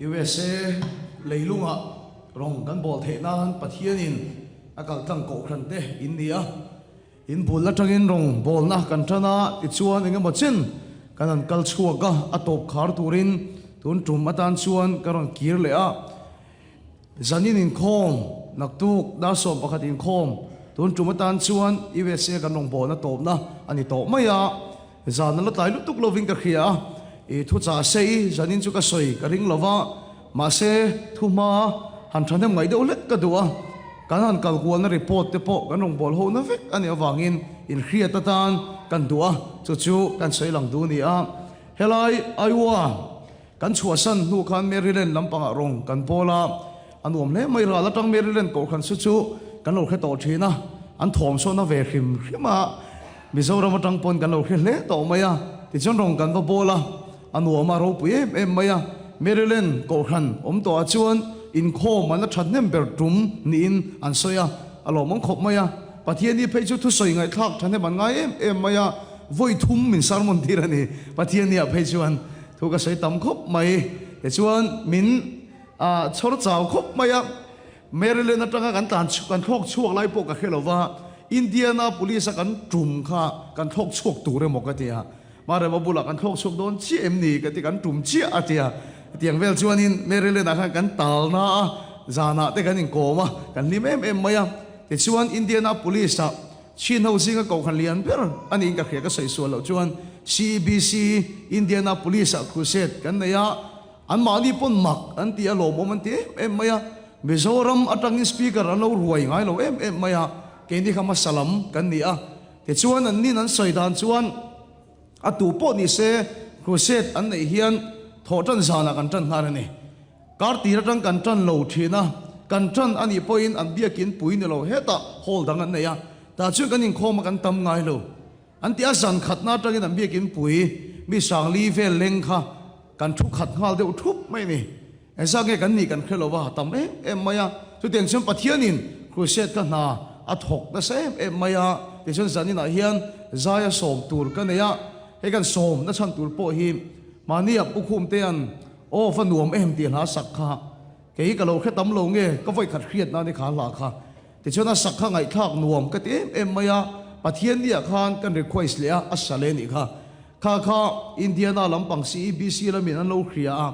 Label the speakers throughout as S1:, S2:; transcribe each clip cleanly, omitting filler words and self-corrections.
S1: USA leilungah rawng kan bawl theih nan Pathianin a kaltlang kohhran te in ni a. In bul atangin rawng bawlna kan tan a, tichuan engemaw chen kan han kal chhuak a, a tawp khar turin tun tum atan chuan ka rawn kir leh a. Zanin inkhawm, naktuk dar 11 inkhawm, tun tum atan chuan USA kan rawn bawlna tawpna a ni tawh mai a, zan a la tlai lutuk lovin ka hria a, i thuchah sei zanin chu ka sawi ka ring lova, mahse thuhma han thahnem ngaih deuh hlek ka duh a, kan han kal kualna report te pawh kan rawn bawl ho na vek a nih avangin inhriat atan kan duh a, chu chu kan sawi lang duh a ni a, helai Iowa. Kan chhuahsan hnu khan Maryland lampangah rawng kan pawl a, a nuam hle mai. Ral atang Maryland kohhran su chu kan lo hre tawh thin a, an thawm sawn a ve hrim hrim a, Mizoram atang pawn kan lo hre hle tawh mai a. Tichuan rawng kan va bawl a, a nuam a ropui em em mai a. Maryland kohhran awm tawhah chuan inkhawm an la that hnem ber tum niin an sawi a, a lawmawm khawp mai a. Pathiani phei chu thusawi ngaihthlak thahnem an ngai em em mai a, vawi thum min sermon tir a ni Pathiani ah phei chuan. Thu ka sawi tam khawp mai. Tichuan min chhawr chau khawp mai a, Maryland atanga kan tlan kan thlawk chhuak lai pawh ka hre lo va, Indiana police a kan tum kha kan thlawk chhuak tur emaw ka ti a, Marema bulah kan thlawk chhuak dawn chiah em ni ka ti kan tum chiah a ti a, hetiang vel chuanin Maryland ah khan kan tal na a, zanah te kan inkawm a, kan hlim em em mai a. Tichuan Indiana police ah Chin ho zinga kohhran lian ber a niin ka hria ka sawi sual loh chuan CEBC Indiana Police ah crusade kan nei a, an mahni pawn mak an ti a lawmawm an ti em em mai a, Mizoram atangin speaker an lo ruai ngai lo em em mai a, keini kha hmasa lam kan ni a, tichuan an nin an sawi dan chuan a tu pawh ni se crusade an neih hian thawhtan zanah kan tan nghal a ni. Kar tir atang kan tan lo thin a, kan tan a nih pawhin an biakin pui ni lo hetah hall dang an nei a, tah chuan kan inkhawm a kan tam ngai lo. An ti a, zan khatna atangin an biakin pui mi sangli vel leng kha kan thu khat nghal deuh thup mai a ni. Engzat nge kan nih kan hre lo va, tam em em mai a. Chutiang chuan Pathianin crusade ka hna a thawk nasa em em mai a, tichuan zaninah hian zaia sawm tur ka nei a, hei kan sawm nachhan tur pawh hi mahnia Pu Khumtea'n Aw va nuam em tih hla sak kha kei ka lo hre tam lo nge ka vawi khat hriat nan i kha hla kha tichuan a sak kha ngaihthlak nuam ka ti em em mai a Pathian ni ah khan kan request leh a a sa leh nih kha kha kha Indiana lampang CEBC lamin an lo hria a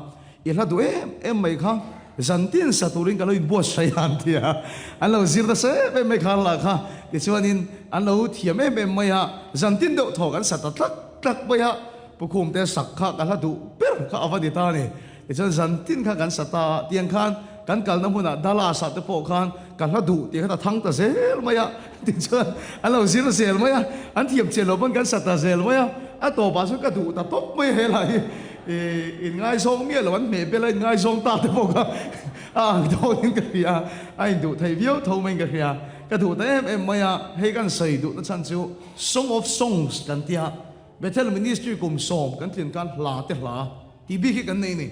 S1: i hla duh em em mai kha zantin sa turin ka lo inbuatsaih a an ti a an lo zir nasa em em mai kha hla kha tichuanin an lo thiam em em mai a zantin deuh thaw kan sa ta tlak tlak mai a. Pu Khumte sak kha ka hla duh ber kha a va ni ta a ni. Tichuan zan tin kha kan sa ta a, tiang khan kan kalna hmunah Dallas ah te pawh khan ka hla duh tih kha ta thang ta zel mai a, tichuan an lo zir zel mai a, an thiam chian loh pawn kan sa ta zel mai a, a tawpah chuan ka duh ta tawp mai a he lah hi ih inngaizawng miah lo an hmeh bel a inngaizawng ta te pawh kha a ang dawnin ka hria a, a induh thei viau tho maiin ka hria, ka duh ta em em mai a, hei kan sawi duhna chhan chu Song of Songs kan tia. Bethel Ministry kum 10 kan tlin khan hla te hla tih bik hi kan nei ni.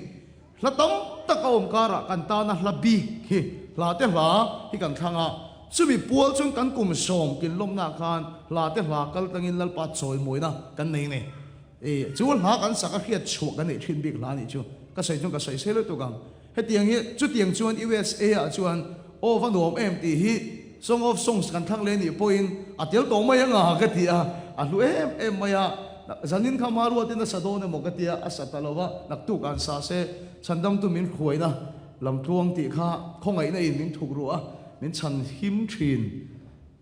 S1: Hla tam tak a awm karah kan tana hla bik hi hla te hla hi kan thlang a, chumi pual chuan kan kum 10 tlin lawmnaah khan hla te hla kal tlangin Lalpa chawimawina kan nei ni. E, chu hla kan sak a hriat chhuah kan neih thin bik hla nih chu ka sawi chuan ka sawi sei lutuk ang. Hetiang hi chutiang chuan USA ah chuan aw va nuam em tih hi Song of Songs kan thlang leh nih pawhin a tel tawh mai anga ka ti a, a hlu em em mai a, zanin kha Maruatin a sa dawn emaw ka ti a, a sa ta lo va, naktuk an sa se chhandamtu min hruaina lamtluang tih kha khawngaihna in min thuk ruh a, min chhan him thin.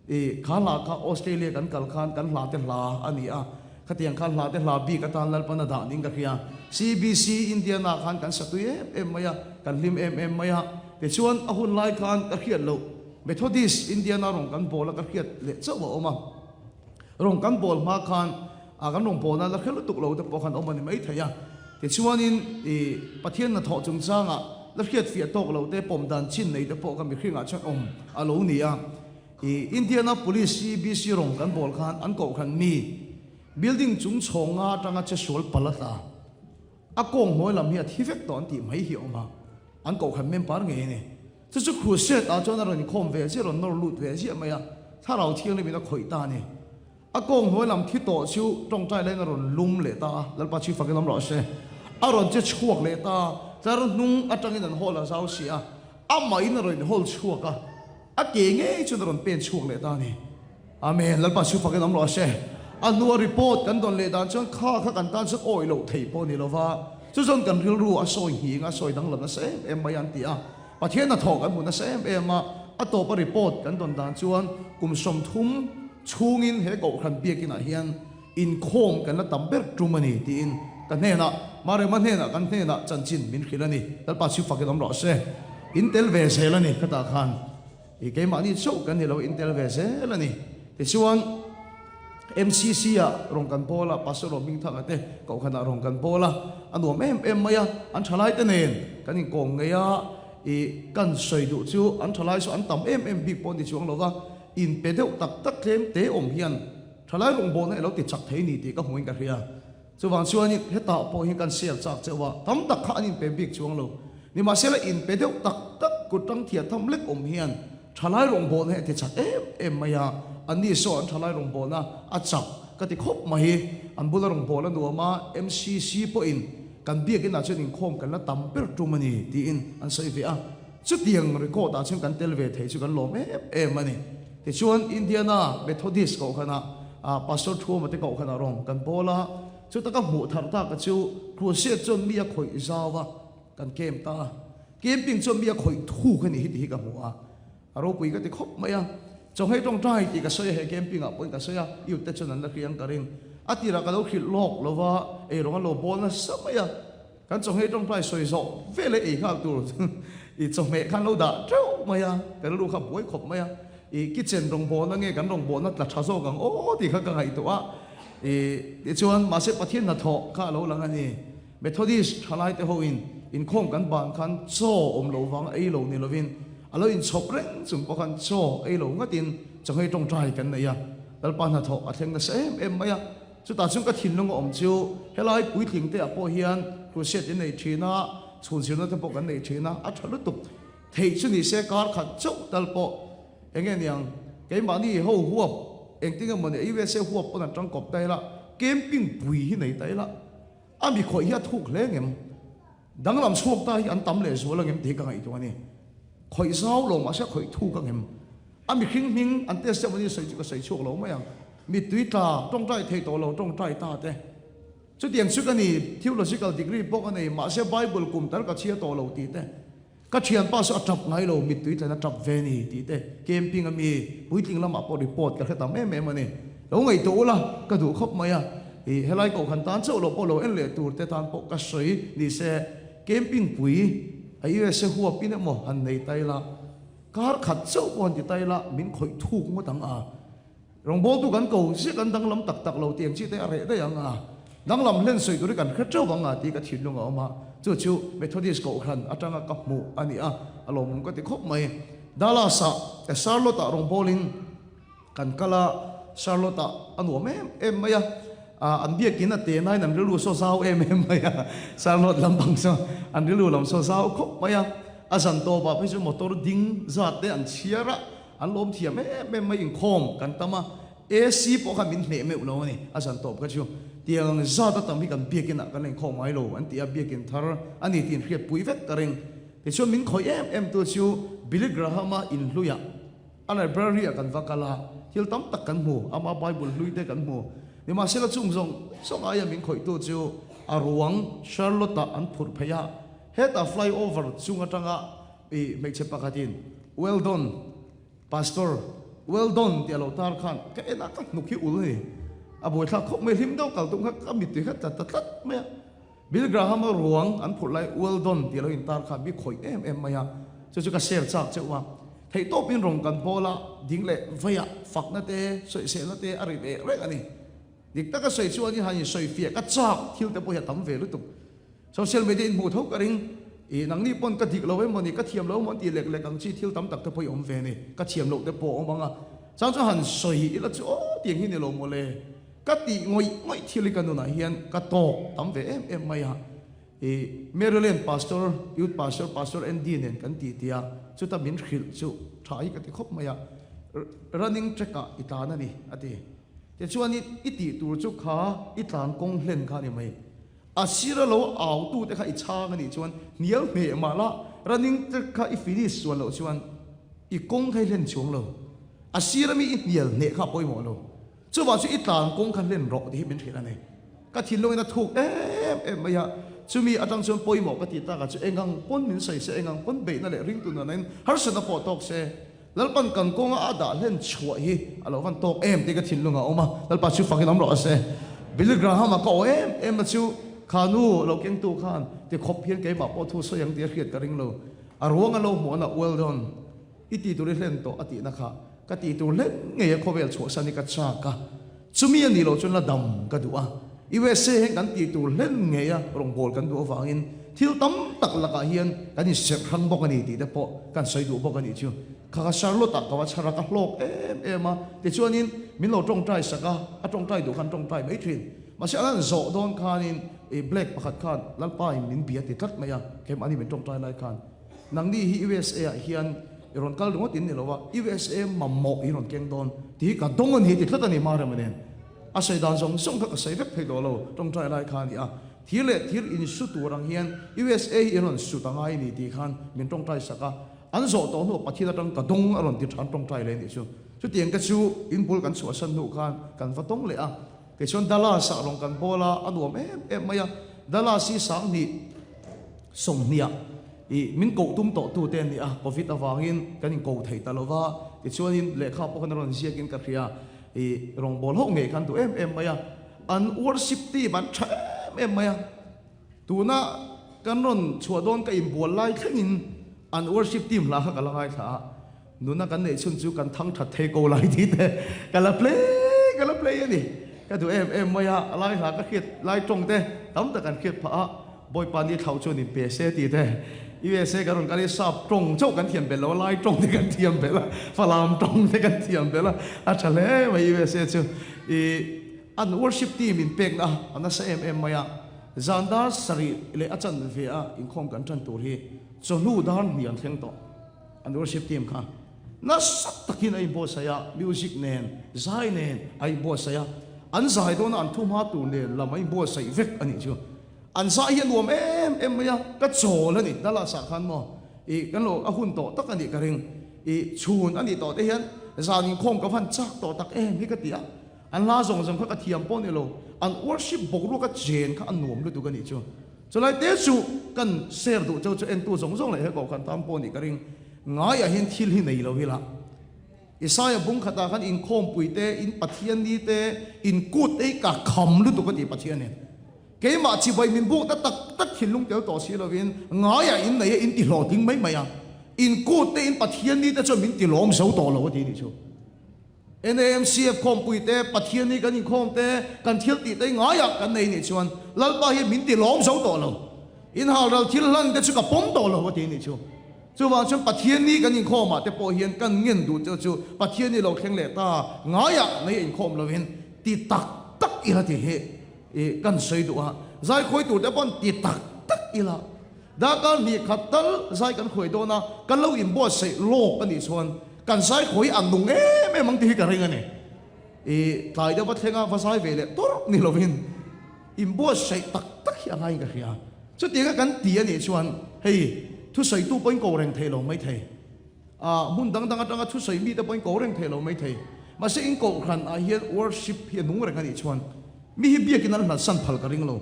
S1: I kha hla kha Australia kan kal khan kan hla te hla a ni a, khatiang khan hla te hla bik atan Lalpan a dah ning ka hria. CBC Indiana khan kan satui em em mai a, kan hlim em em mai a. Tichuan a hun lai khan ka hriat loh Methodist Indiana rawn kan bawl a ka hriat leh chauh a awm a. Rawn kan bawl hma khan a kan rawn bawlna la hre lutuk lo te pawh khan awm a ni mai thei a. Tichuanin i Pathian hnathawh chungchangah la hriat fiah tawk lo te pawm dan chin nei te pawh kha mihringah chuan awm a lo ni a. I Indiana Police CBC rawng kan bawl khan an kohhran mi building chung chhawng nga atanga che sual pal a tla. A kawng hnuai lam hi a thi vek tawh an tih mai hi a awm a, an kohhran member ngei a ni. Chu chu crusade ah chuan a rawn inkhawm ve ziah, a rawn nawr lut ve ziah mai a, thlarau thianghlim in a khawih ta a ni. A kawng hnuai lam thi tawh chu tawngtai laiin a rawn lum leh ta a, Lalpa chhi fakin awm rawh se. A rawn che chhuak leh ta a. Tlar hnung atangin an hawl a zau si a, amahin a rawn inhawl chhuak a, a ke ngei chuan a rawn pen chhuak leh ta a ni. Amen, Lalpa chu fakin awm rawh se. A hnua report kan dawn leh dan chuan kha kha kan tan chuan awih loh theih pawh a ni lo va, chu chuan kan rilru a sawi nghing a, sawi danglam nasa em em mai a an ti a. Pathian hnathawh kan hmu nasa em em a, a tawpa report kan dawn dan chuan kum 30 chhungin he Kohhran biakinah hian inkhawm kan la tam ber tum a ni tiin ka hnenah, Marema hnenah kan hnenah chanchin min hrilh a ni. Lalpa chu fakin awm rawh se. In tel ve zel a ni khatah khan. I keimahni chauh kan ni lo, in tel ve zel a ni. Tichuan, MCC-ah rawn kan bawl a, Pastor Rohmingthanga te Kohhranah rawn kan bawl a, a nuam em em mai a, an thalaite nen kan inkawm ngei a, i kan sawi duh chu an thalai saw an tam em em bik pawh ni chuang lo va, inpe deuh tak tak tlem te awm hian thalai rawngbawlna i lo ti chak thei ni tih ka hmuin ka hria. Chuvang chuanin hetah pawh hian kan share chak cheuh a, tam tak kha an inpe bik chuang lo. Nimahsela inpe deuh tak tak kut tang thiah tham lek awm hian thalai rawngbawlna hi a ti chak em em mai a, anni saw an thalai rawngbawlna a chak ka ti khawp mai. An bula rawngbawlna nuam a, MCC pawhin kan biakinah chuan inkhawm kan la tam ber tum a ni tiin an sawi ve a. Chutiang record ah chuan kan tel ve thei chu kan lawm em em a ni. Tichuan Indiana Methodist kohhranah Pastor Thuama te kohhranah rawng kan bawl a, chuta ka hmuh thar tak a chu Crusade chuan mi a khawih zau a, kan camp ta a. Camping chuan mi a khawih thuk a ni hi tih hi ka hmu a, a ropui ka ti khawp mai a. Chawngei tawngtai tih ka sawi a, he camping ah pawhin ka sawi a, youth te chuan an la hriang ka ring. A tirah ka lo hrilh lawk lo va, eirawng a lo bawl nasa mai a. Kan chawhmeh tawngtai sawi zawh vel ei nghal tur i chawhmeh khan lo dah teuh mai a, ka rilru kha buai khawp mai a, i kitchen rawngbawlna nge kan rawngbawlna tla tha zawk ang aw tih kha ka ngaihtuah a, i tichuan mahse Pathian hnathawh kha a lo lang a ni. Methodist thalai te hoin inkhawm kan ban khan chaw awm lo vang ei lo ni lovin a lo inchhawp reng chung pawh khan chaw ei lo ngatin chawhmeh tawngtai kan nei a, Lalpa hnathawh a thleng nasa em em mai a. Chutah chuan ka thinlung a awm chu helai puitling te ah pawh hian crusade in nei thin a, chhun zirna te pawh kan nei thin a, a tha lutuk. Theih chu ni se kar khat chauh tal pawh eng nge niang keimahni ho huap engtin emaw ni USA huap pawn an tangkawp ta ila camping pui hi nei ta ila a mi khawih hi a thuk hle ngem. Danglam chhuak ta hi an tam leh zual angem tih hi ka ngaihtuah a ni. Khawih zau lo mahse khawih thuk angem. A mihring hming an testimony sawi chu ka sawi chhuak lo mai ang. Mittui tla, tawngtai thei tawh lo, tawngtai ta te. Chutiang chu ka ni, theological degree pawh ka nei, mahse Bible kum tal ka chhia tawh lo tih te. Ka thianpa saw a tap ngai lo, mittui tlain a tap ve ni tih te. Camping a mi, puitling lamah pawh report ka hre tam em em a ni. Lo ngaihtuah ula, ka duh khawp mai a. I helai kohhran tan chauh lo pawh lo en leh tur te tan pawh ka sawi ni se, camping pui a USA huap in emaw han nei ta ila, kar khat chauh pawh han ti ta ila, min khawih thuk ngawt ang a. Rawngbawltu kan ko ziah kan danglam tak tak lo tih ang chi te a reh daih ang a, danglam hlen sawi tur hi kan hre teuh ang a tih ka thinlung a awm a, chu chu Methodist kohhran atanga ka hmuh a ni a, a lawmawm ka ti khawp mai. Dallas-ah Charlotte-ah rawngbawlin kan kal a, Charlotte-ah a nuam em em mai a, an biakin a te nain an rilru saw zau em em mai a, Charlotte lampang chu an rilru lam saw zau khawp mai a, a zan tawpah phei chu motor ding zat te an chhiar a, An lawm thiam em em mai inkhawm kan tam a, AC pawh khan min hneh meuh lo a ni, a zan tawp kha chu. Tiang ang zat a tam hi kan biakin ah kan la inkhawm ngai lo an ti a, biakin thar a ni tih inhriat pui vek ka ring. Tichuan min khawih em em tu chu Billy Graham-a inhluiah a library ah kan va kal a, thil tam tak kan hmu, ama Bible hlui te kan hmu. Nimahsela chung zawng zawng aia min khawih tu chu a ruang Charlotte-ah an phurh phei a, hetah flyover chung atanga I hmeichhe pakhatin Well done Pastor, well done tih a lo tar khan ka en a, ka hnuk hi ul a ni. A buaithlak khawp mai, hlim deuh kal tum kha ka mittui kha tla ta tlat mai a. Bill Graham-a ruang an phurh lai Well done tih a lo intar khan mi khawih em em mai a, chu chu ka share chak cheuh a. Theihtawpin rawn kan bawl a, ding leh veiah fakna te, sawiselna te a ri ve reng a ni. Dik taka sawi chuan i han insawifiah ka chak thil te pawh hi a tam ve lutuk. Social media in hmuh tho ka ring, i nangni pawn ka dik lo emaw ni, ka thiam lo emaw an tih lek lek ang chi thil tam tak te pawh i awm ve ni, ka thiam loh te pawh a awm ang a, chang chuan han sawi ila chu aw tiang hi ni lo maw le, ka tih ngawih ngawih thil hi ka nunah hian ka tawk tam ve em em mai a, i Maryland Pastor, Youth Pastor, Pastor Andy nen kan tih tih a, chuta min hrilh chu tha hi ka ti khawp mai a, running track ah i tlan a ni a ti, tichuan i tih tur chu kha i tlan kawng hlen kha a ni mai. A sira lo au tute kha i chhang a nih chuan hnial hneh mah la, running track kha i finish chuan loh chuan i kawng kha i hlen chuang lo. A sira mi i hnial hneh kha a pawimawh lo. Chuvang chu i tlan kawng kha hlen rawh tih hi min hrilh a ni. Ka thinlungin a thuk em em mai a, chumi atang chuan pawimawh ka tih takah chu engang pawn min sawi se, engang pawn beihna leh ringtu nanain harsatna pawh tawk se, Lalpan kan kawnga a dah hlen chhuah hi a lo van tawk em tih ka thinlung a awm a, Lalpa chu fakin awm rawh se. Billy Graham-a ka aw em em na chu kha nu lo kengtu khan ti khawp hian keimah pawh thu sawi ang tih a hriat ka ring lo. A ruang a lo hmuh ana well done i ti tur i hlen tawh a tihna kha ka ti tur hlen ngei a khawvel chhuahsan hi ka chak a, chumi a nih loh chuan la dam ka duh a. USA hian kan tih tur hlen ngei a rawngbâwl kan duh avangin thil tam tak lakah hian kan inserh hrang bawk a ni tih te pawh kan sawi duh bawk a nih chu. Kha kha Charlotte-ah ka va chhar a, ka hlawk em em a, tichuanin min lo tawngtai sak a, a tawngtai duh khan tawngtai mai thin. Mahse an han zawh dawn khanin i Black pakhat khan Lalpa-in min bia ti tlat mai a, keimahni min tawngtai lai khan nangni hi USA-ah hian i rawn kal ringawt in ni lo a, USA mamawh i rawn keng dawn tih hi ka dawng a ni ti tlat a ni Marema nen. A sawi dan zawng zawng kha ka sawi vek thei tawh lo, tawngtai lai kha a ni a. Thir leh thir insu tur ang hian USA hi in rawn sut a ngai a ni tih khan min tawngtai sak a. An zawh tawh hnuah Pathian atang ka dawng a rawn ti tha an tawngtai leh a nih chu. Chutiang te chu in bul kan chhuahsan hnu khan kan va tawng leh a. Kei chuan Dallas ah rawn kan bawl a, a nuam em em mai a. Dallas hi 2020 ah ih min koh tum tawh tu te an ni a, Covid avangin kan inko thei ta lo va. Tichuanin lehkha pawh khan a rawn ziakin ka hria. I rawngbâwl ho ngei khan duh em em mai a, an worship team an tha em em mai a, tuna kan rawn chhuah dawn ka inbual lai thlengin an worship team hla kha ka la ngaithla a, nuna kan neih chhun chu kan thang that thei ko lai tih te ka la play ka la play a ni, ka duh em em mai a, a lai hla ka hriat lai tawng te tam tak an hriat phah a. Bawipa ni thlauh chuan in pe se tih te, USA kan rawn kal i sap tawng chauh kan thiam belh lo a, lai tawng te kan thiam belh a, Falam tawng te kan thiam belh a, a tha hle mai USA chu. I an worship team in pekna a nasa em em mai a, zan dar sarih leh a chan ve a inkhawm kan tan tur hi chawhnu dar hnih an thleng tawh an worship team kha nasa takin a inbuatsaih a, music nen zai nen a inbuatsaih a, an zai dawna an thu hma tur nen lam a inbuatsaih vek a nih chu. An zai hi a nuam em em mai a, ka chawl a ni, Dallas ah khan maw ih kan lo a hun tawh tak a nih ka ring, ih chhun a nih tawh te hian zan inkhawm ka van chak tawh tak em hi ka ti a, an hla zawng zawng kha ka thiam pawh ni lo, an worship boruak a chen kha a nuam lutuk a nih chu. Chulai te chu kan share duh cheu chu entu zawng zawng leh he kohhran tan pawh a nih ka ring, ngaiah hian thil hi nei lo ila. Isaia bung khatah khan inkhawmpui te, in Pathian ni te, in kut te hi ka kham lutuk a ti Pathianin. Keimah chibai min bukna tak tak thinlung tel tawh si lovin ngaiah in nei a, in ti hlawhtling mai mai a, in kut te, in Pathian ni te chuan min ti lawm zo tawh lo a ti nih chu. NAMCF khawmpui te, Pathian ni kan inkhawm te, kan thil tih te hi ngaiah kan nei nih chuan Lalpa hian min ti lawm zo tawh lo. In halral thil hlan te chu ka pawm tawh lo a ti nih chu. Chuvang chuan Pathian ni kan inkhawmah te pawh hian kan ngen duh cheu chu Pathian ni lo thleng leh ta ngaiah nei a inkhawm lovin ti tak tak ila tih hi i kan sawi duh a. Zai khawi tur te pawn ti tak tak ila darkar hnih khat tal zai kan khawi dawn a, kan lo inbuatsaih lawk a nih chuan kan zai khawi hi a nung em em ang tih hi ka ring a ni. I tlai deuh va thleng a va zai ve leh tawrh ni lovin inbuatsaih tak tak hi a ngaiin ka hria. Chutianga kan ti a nih chuan hei thusawitu pawhin ko reng thei lo mai thei. Ah, hmun dang dang atanga thusawi mite pawhin ko reng thei lo mai thei. Mahse in kohhran ah hian worship hi a nung reng a nih chuan mi hi biakin an hlatsan phal ka ring lo.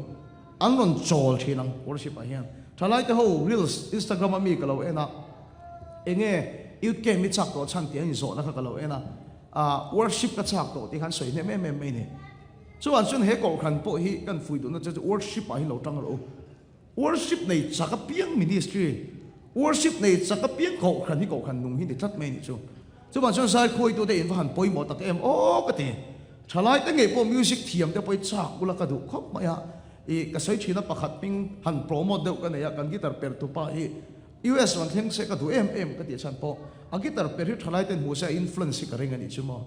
S1: An rawn chawl thin ang worship ah hian. Thalaite ho reels Instagram a mi ka lo en a, enge youth camp i chak tawh chhan tih an inzawhna kha ka lo en a, ah worship ka chak tawh tih khan sawi hnem em em mai ni. Chuan chuan he kohhran pawh hi kan fuih duhna che chu worship ah hi lo tang rawh u. Worship nei chak apiang ministry, worship nei chak apiang kohhran hi kohhran nung hi ni tlat mai a nih chu. Chuvang chuan zaikhuaitute in va han pawimawh tak em aw ka ti. Thalai te ngei pawh music thiam te pawh hi chak ula ka duh khawp mai a. Ih ka sawi thin a pakhat hming han promote deuh ka nei a, kan guitar per tupa hi US rawn thleng se ka duh em em ka tih chhan pawh a guitar per hi thalai ten hmuh se a influence hi ka ring a nih chu maw.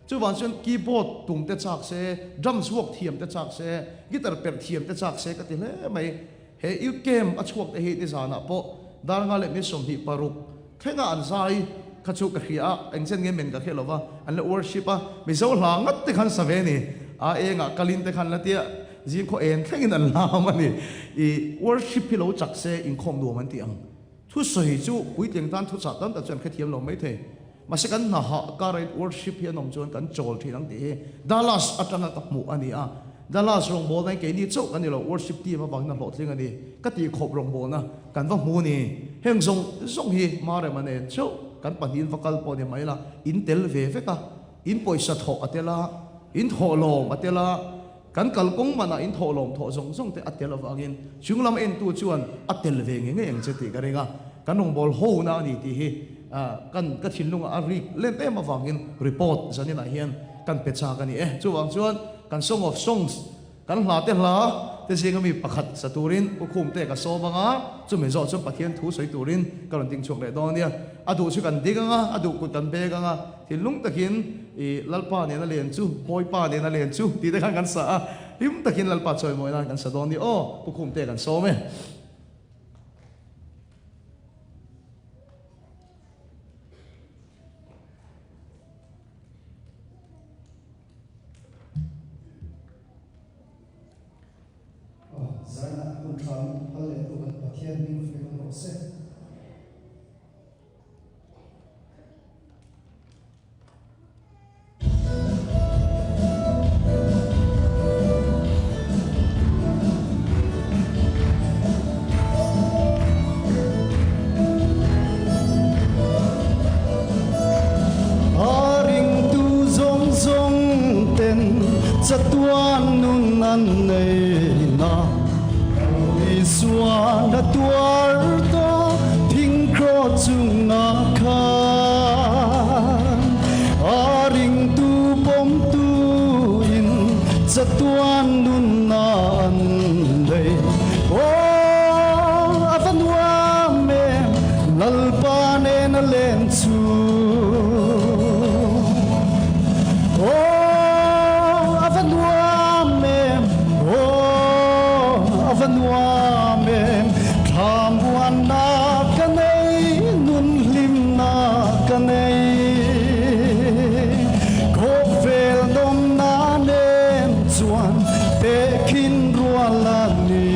S1: Chuvang chuan keyboard tum te chak se, drums vuak thiam te chak se, guitar perh thiam te chak se ka ti hle mai. He youth camp a chhuak te hi nizanah pawh Darnga leh mi 26 thlenga an zai kha chu ka hria a, engchen nge men ka hria lo va, an la worship a, Mizo hla ngat te khan sa ve ni, a engah kalin te khan la tia. Zing khaw en thlengin an lam a ni. I worship hi lo chak se inkhawm nuam an ti ang. Thusawi chu puitling tan thuchah tam tak chu an hrethiam lo mai thei. Mahse kan hna hah kara in worship hi an awm chuan kan chawl thin ang tih hi Dallas atanga ka hmuh a ni a. Dallas rawngbawlna in keini chauh kan ni lo, worship team avangin a hlawhtling a ni. Ka tih khawp rawngbawlna kan va hmu a ni. Heng zawng zawng hi Marema nen chauh kan pahnihin va kal pawh ni mai la, in tel ve vek a, in pawisa thawh a tel a, in thawhlawm a tel a, Kan kalkawng manah in thawhlawm thawh zawng zawng te a tel avangin chung lam entu chuan a tel ve ngei ngei ang che tih ka ring a, kan rawngbâwl hona a ni tih hi kan ka thinlungah a rik lem em avangin report zaninah hian kan pe chak a ni e. Chuvang chuan kan Song of Songs kan hla te hla te zinga mi pakhat sa turin Pu Khumte ka sawm ang a, chumi zawh chuan Pathian thu sawi turin ka rawn ding chhuak leh dawn a nia. A duh chu kan ding ang a, a duh kut kan bek ang a. Thinlung takin i Lalpa nena len chu, Bawipa nena len chu tih te khan kan sa a, hlim takin Lalpa chawimawi nan kan sa dawn ni aw, Pu Khumte kan sawm e.
S2: Zaina hun tha min phal leh tu kan Pathian hming fek rawh se. A ringtu zawng zawng ten chatuan nun an nei na. Isua na tuar ta thingkraw chungah khan a ringtu pawmtu in chatuan nunna an nei. Aw a va nuam em Lalpa nena len chu. Aw a va nuam em Aw a va nuam em Thlamuanna ka nei nun hlimna ka nei Khawvel nawmna nen chuan tehkhin rual a ni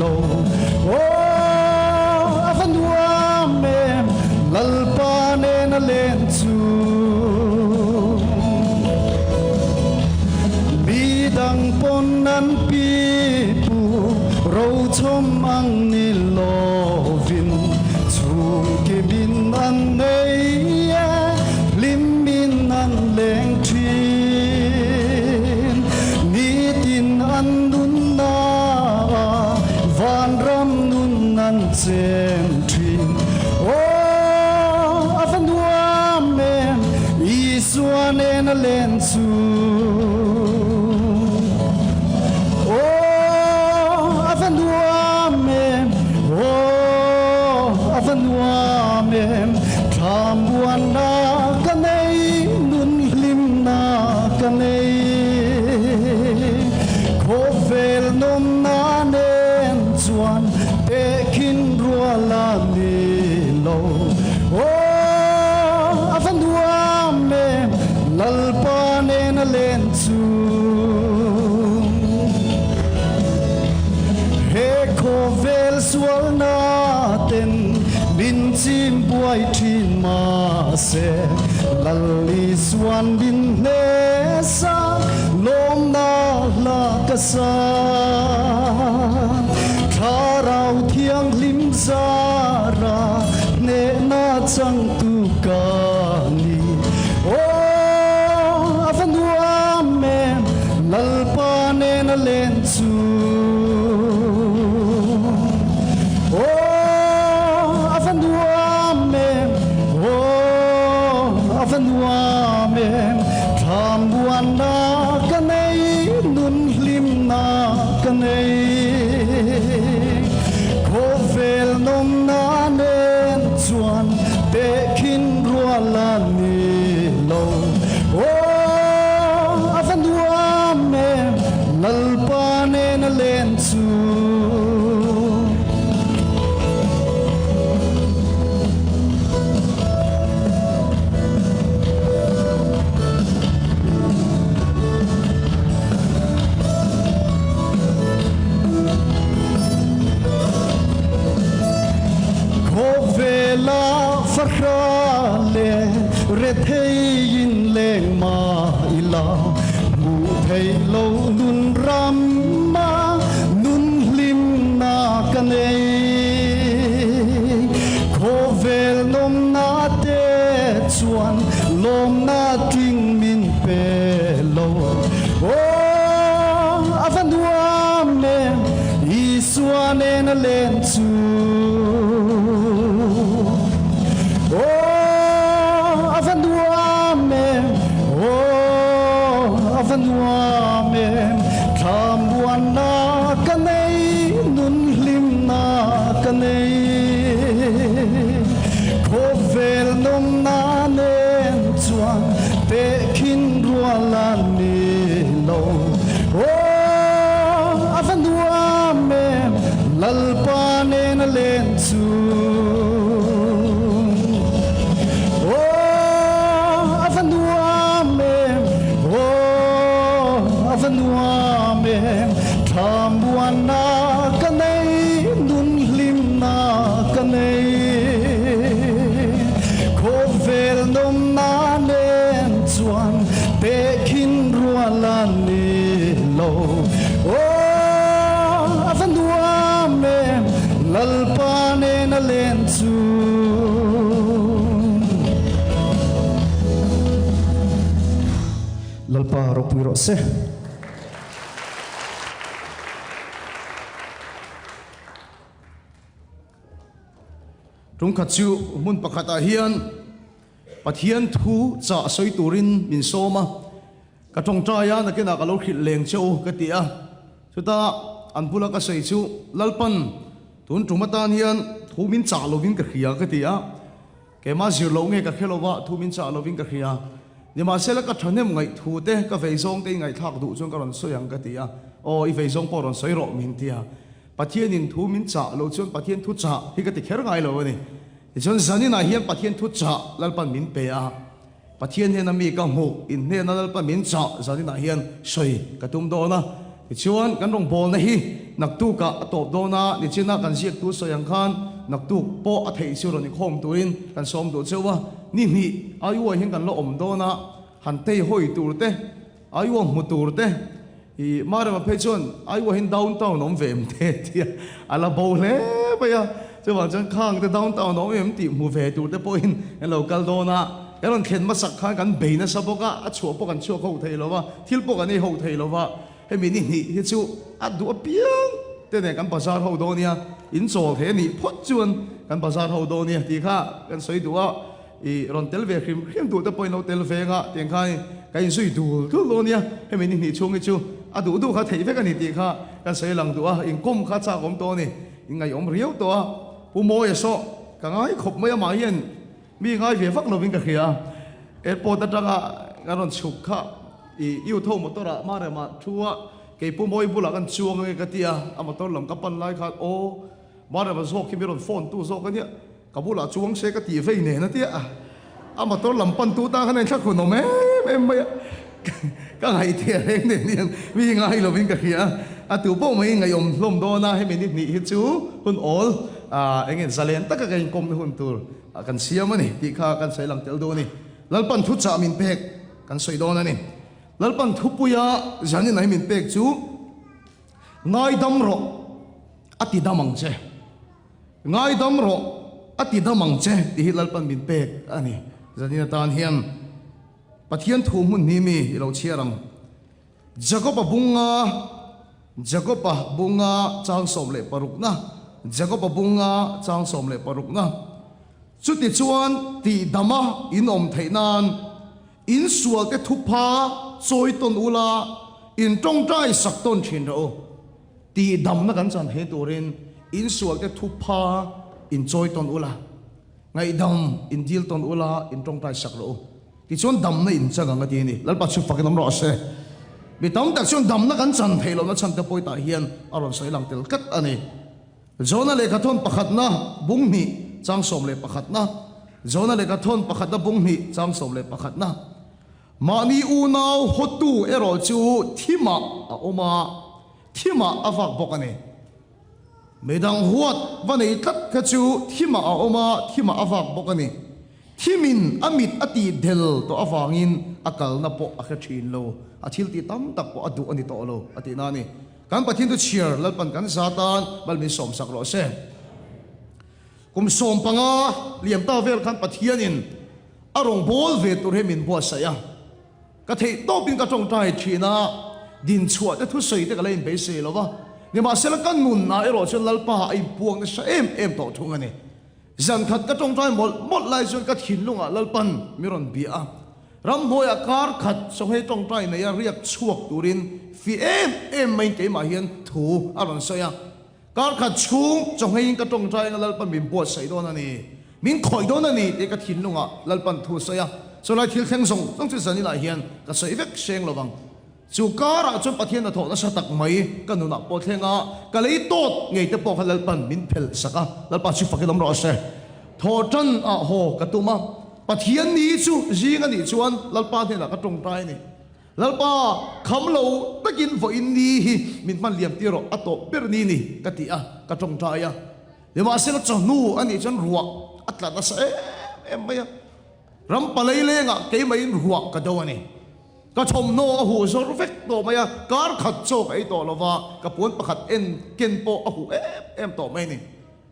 S2: lo Aw a va nuam em Lalpa nena len chu Mi dang pawn an pi pu rochawm ang ni lovin chhungkimin an nei e, hlimin an leng thin. Nitin an nunna ah vanram nun an chen thin. Aw a va nuam em Isua nena len chu. Aw a va nuam em, aw a va nuam em, thlamuanna ka nei, nun hlimna ka nei. Khawvel nawmna nen chuan tehkhin rual a ni lo. Aw a va nuam em, Lalpa nena len chu. He khawvel sualna ten min chim buai thin mahse, Lal Isuan min hnehsa lawmna hla ka sa. Thlarau Thianghlim zara hnehna changtu ka ni. Aw a va nuam em Lalpa nena len chu. Aw a va nuam em, aw a va nuam em, thlamuanna ka nei, nun hlimna ka nei. Khawvel nawmna nen chuan tehkhin. Khawvela fahra leh retheiin leng mah ila, hmuh theih loh nun rama nun hlimna ka nei. Khawvel nawmna te chuan lawmna tling min pe lo. Aw, a va nuam em, Isua nena len chu. Aw, a va nuam em, aw, a va nuam em, thlamuanna ka nei, nun hlimna ka nei. Khawvel nawmna nen chuan tehkhin rual a ni lo. Aw, a va nuam em, Lalpa nena len chu. Aw, a va nuam em, aw, a va nuam em, thlamuanna ka nei, nun hlimna ka nei. Khawvel nawmna nen chuan tehkhin rual a ni lo. Aw, a va nuam em, Lalpa nena len chu. Lalpa ropui rawh se.
S1: Tungkhat chu hmun pakhatah hian Pathian thu chah sawi turin min sawm a, ka tawngtai a, nakinah ka lo hrilh leng che u ka ti a. Chuta an bula ka sawi chu Lalpan tun tum atan hian thu min chah lovin ka hria ka ti a. Keimah zir loh nge ka hre lova thu min chah lovin ka hria. Nimahsela ka thahnem ngaih thu te ka vei zawng te i ngaihthlak duh chuan ka rawn sawi ang ka ti a. Aw i vei zawng pawh rawn sawi rawh min ti a. Pathianin thu min chah lo chuan Pathian thu chah hi ka ti kher ngai lo a ni. Tichuan zaninah hian Pathian thu chah Lalpan min pe a, Pathian hnena mi ka hmuh in hnena Lalpan min chah zaninah hian sawi ka tum dawn a. Tichuan kan rawngbawlna hi naktukah a tawp dawn a, nichina kan ziaktu sawi ang khan naktuk pawh a theih chu rawn inkhawm turin kan sawm duh cheu a. Ni hnih Aiuah hian kan la awm dawn a, han tei hawi tur te, Aiuah hmu tur te, I Marema phei chuan Aiuah hian downtown awm ve em te tia a la bo hle mai a, chuvang chuan khang te downtown awm em tih hmu ve tur te pawhin kan lo kal dawn a, kan rawn thlen hmasak khan kan bei nasa bawk a, a chhuah pawh kan chhuak ho thei lo va, thil pawh kan ei ho thei lo va, hemi ni hnih hi chu a duh apiang te nen kan bazar ho dawn nia, in chawl thei a nih phawt chuan kan bazar ho dawn nia tih kha kan sawi duh a. I rawn tel ve hrim hrim duh te pawhin lo tel ve nga tiang khan ka inzui dul dul dawn nia, hemi ni hnih chhung hi chu a duh duh kha theih vek a ni tih kha kan sawi lang duh a, inkawm kha chak awm tawh a ni, inngaihawm riau tawh a, Pu Mawia saw ka ngai khawp mai amah hian mi ngai ve vak lovin ka hria a, airport atanga kan rawn chhuk kha i youth ho motor ah Marema thu a, kei Pu Mawia bulah kan chuang ange ka ti a, a motor lam ka pan lai khan aw Marema zawk hi mi rawn phone tu zawk a nia. Ka bulah chuang se ka tih vei nen a tia a, a motor lam pan tu tan khan a inthlak hun awm em em mai a, ka ngaihtheh reng nen hian mi ngai lovin ka hria a, a tu pawh mai ngaihawm hlawm dawn a, hemi ni hnih hi chu hun awl eng nge zalen taka ka inkawmna hun tur kan siam a ni tih kha kan sawi lang tel duh a ni. Lalpan thuchah min pek kan sawi dawn a ni. Lalpan thupuia zanin ai min pek chu ngaidam rawh a ti dam ang che. Ngaidam rawh, a ti dam ang che tih hi Lalpan min pek a ni. Zanin atan hian Pathian thu hmun hi mi i lo chhiar ang. Jakob-a bunga, Jakob-a bunga chang 16na, Jakob-a bunga chang 16na. Chutichuan tihdama in awm theih nan in sualte thupha chawi tawn ula, in tawngtai sak tawn thin rawh u. Tihdamna kan chan thei turin insualte thupha inchawi tawn ula, ngaihdam indil tawn ula, intawngtai sak rawh u. Tichuan damna inchan ang a ti a ni. Lalpa chu fakin awm rawh se. Mi tam tak chuan damna kan chan theih lohna chhan te pawitah hian a rawn sawi lang tel tlat a ni. Jona lehkhathawn pakhatna bung hnih chang 11na, Jona lehkhathawn pakhatna bung hnih chang 11na. Mahni unau hawtu erawh chu thimah a awm a, thimah a vak bawk a ni. Midang huat va nei tlat kha chu thimah a awm a, thimah a vak bawk a ni. Thimin a mit a tih del tawh avangin a kalna pawh a hre thin lo, a thil tih tam tak pawh a duh a ni tawh lo a tihna a ni. Kan Pathian chu chhiar Lalpan kan za tan mal min sawmsak rawh se. Kum 15 liam ta vel khan Pathianin a rawngbâwl ve tur hi min buatsaih a. Ka theih tawpin ka tawngtai thin a, dinchhuah te thusawi te ka la inbeisei lo va. Nimahsela ka nunah erawh chuan Lalpa a inpuang nasa em em tawh thung a ni. Zan khat ka tawngtai mawlh mawlh lai chuan ka thinlungah Lalpan mi rawn bia a. Ramhnuaiah kar khat sawngei tawngtai neia riak chhuak turin fi em em maiin keimah hian thu a rawn sawi a. Kar khat chhung chawhngeiin ka tawngtai anga Lalpan min buatsaih dawn a ni, min khawih dawn a ni tih ka thinlungah Lalpan thu a sawi a. Chulai thil thleng zawng zawng chu zaninah hian ka sawi vek hreng lo vang. Chu karah chuan Pathian hnathawh nasa tak mai ka nunah pawh thleng a, ka lei tawt ngei te pawh kha Lalpan min phelh sak a, Lalpa chu fakin awm rawh se. Thaw tan ah haw ka tum a, Pathian ni chu zing a nih chuan Lalpa hnenah ka tawngtai a ni. Lalpa, kham lo takin vawiin ni hi min hman liam tir rawh, a tawp ber ni ni ka ti a, ka tawngtai a. Nimahsela chawhnu a nih chuan ruah a tla nasa em em mai a, ram palei lengah keimahin ruah ka do a ni. Ka thawmhnaw a huh zawr vek tawh mai a, kar khat chaw ka ei tawh lo va, ka puan pakhat en ken pawh a huh em em tawh mai a ni.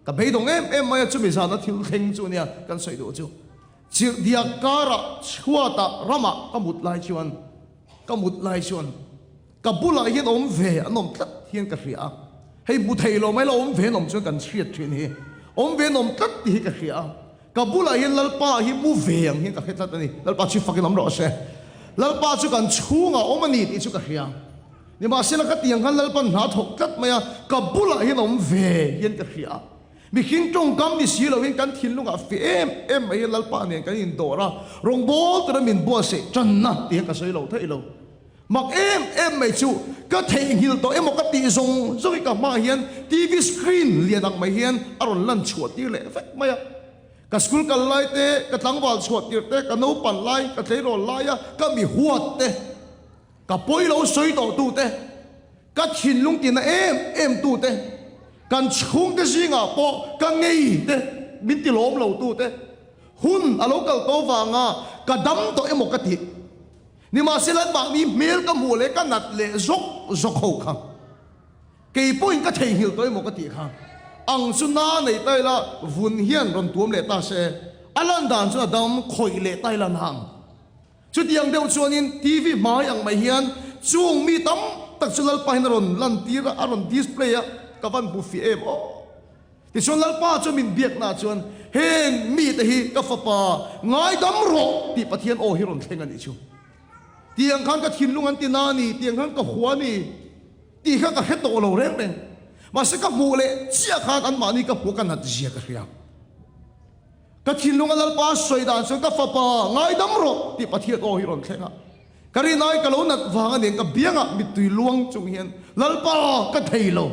S1: Ka beidawng em em mai a, chumi zana thil thleng chu nia kan sawi duh chu. Chirhdiak karah chhuatah ramah ka mut lai chuan ka mut lai chuan ka bulah hian awm ve an awm tlat hian ka hria a, hei hmu thei lo mai la awm ve an awm chuan kan hriat thin hi awm ve an awm tlat tih hi ka hria a, ka bulah hian Lalpa hi mu ve ang hian ka hre tlat a ni, Lalpa chu fakin awm rawh se, Lalpa chu kan chhungah awm a ni tih chu ka hria, nimahsela ka tiang khan Lalpan hna thawk tlat mai a, ka bulah hian awm ve hian ka hria a. Mihring tawngkam ni si loin kan thinlungah fe em em mai hi Lalpa nen kan indawr a, rawngbâwl tura min buatsaih tanna tih hi ka sawi lo theih lo. Mak em em mai chu ka theihnghilh tawh emaw ka tih zawng zawng hi ka hmaah hian TV screen lian ang mai hian a rawn lan chhuah tir leh vek mai a. Ka school kal lai te, ka tlangval chhuah tirh te, ka naupan lai, ka tleirawl laia ka mi huat te, Ka pawi lo sawi tawh tute, ka thinlung tina em em tute, kan chhungte zingah pawh ka ngei te min ti lawm lo tute, hun a lo kal tawh vanga ka dam tawh emaw ka tih. Nimahsela mahni hmel ka hmuh leh ka nat leh zawk zawk ho kha kei pawhin ka theihnghilh tawh emaw ka tih kha ang chu na nei ta ila vun hian rawn tuam leh ta se a lan dan chu a dam khawih leh ta ila na ang. Chutiang deuh chuanin TV hmai ang mai hian chung mi tam tak chu Lalpa hian a rawn lantir a, a rawn display a, ka van hmu fih em aw. Tichuan Lalpa chu min biaknaah chuan heng mite hi ka fapa ngaidam rawh tih Pathian aw hi rawn thleng a nih chu. Tiang khan ka thinlung an ti na a ni, tiang khan ka hua a ni tih kha ka hre tawh lo reng reng. Mahse ka hmuh leh chiah khan anmahni ka hmuh ka nat zia ka hria. Ka thinlunga Lalpa sawi dan chuan ka fapa ngaidam rawh tih Pathian aw hi rawn thleng a. Ka rinai ka lo nat vang a nen ka biangah mittui luang chung hian Lalpa ka thei lo.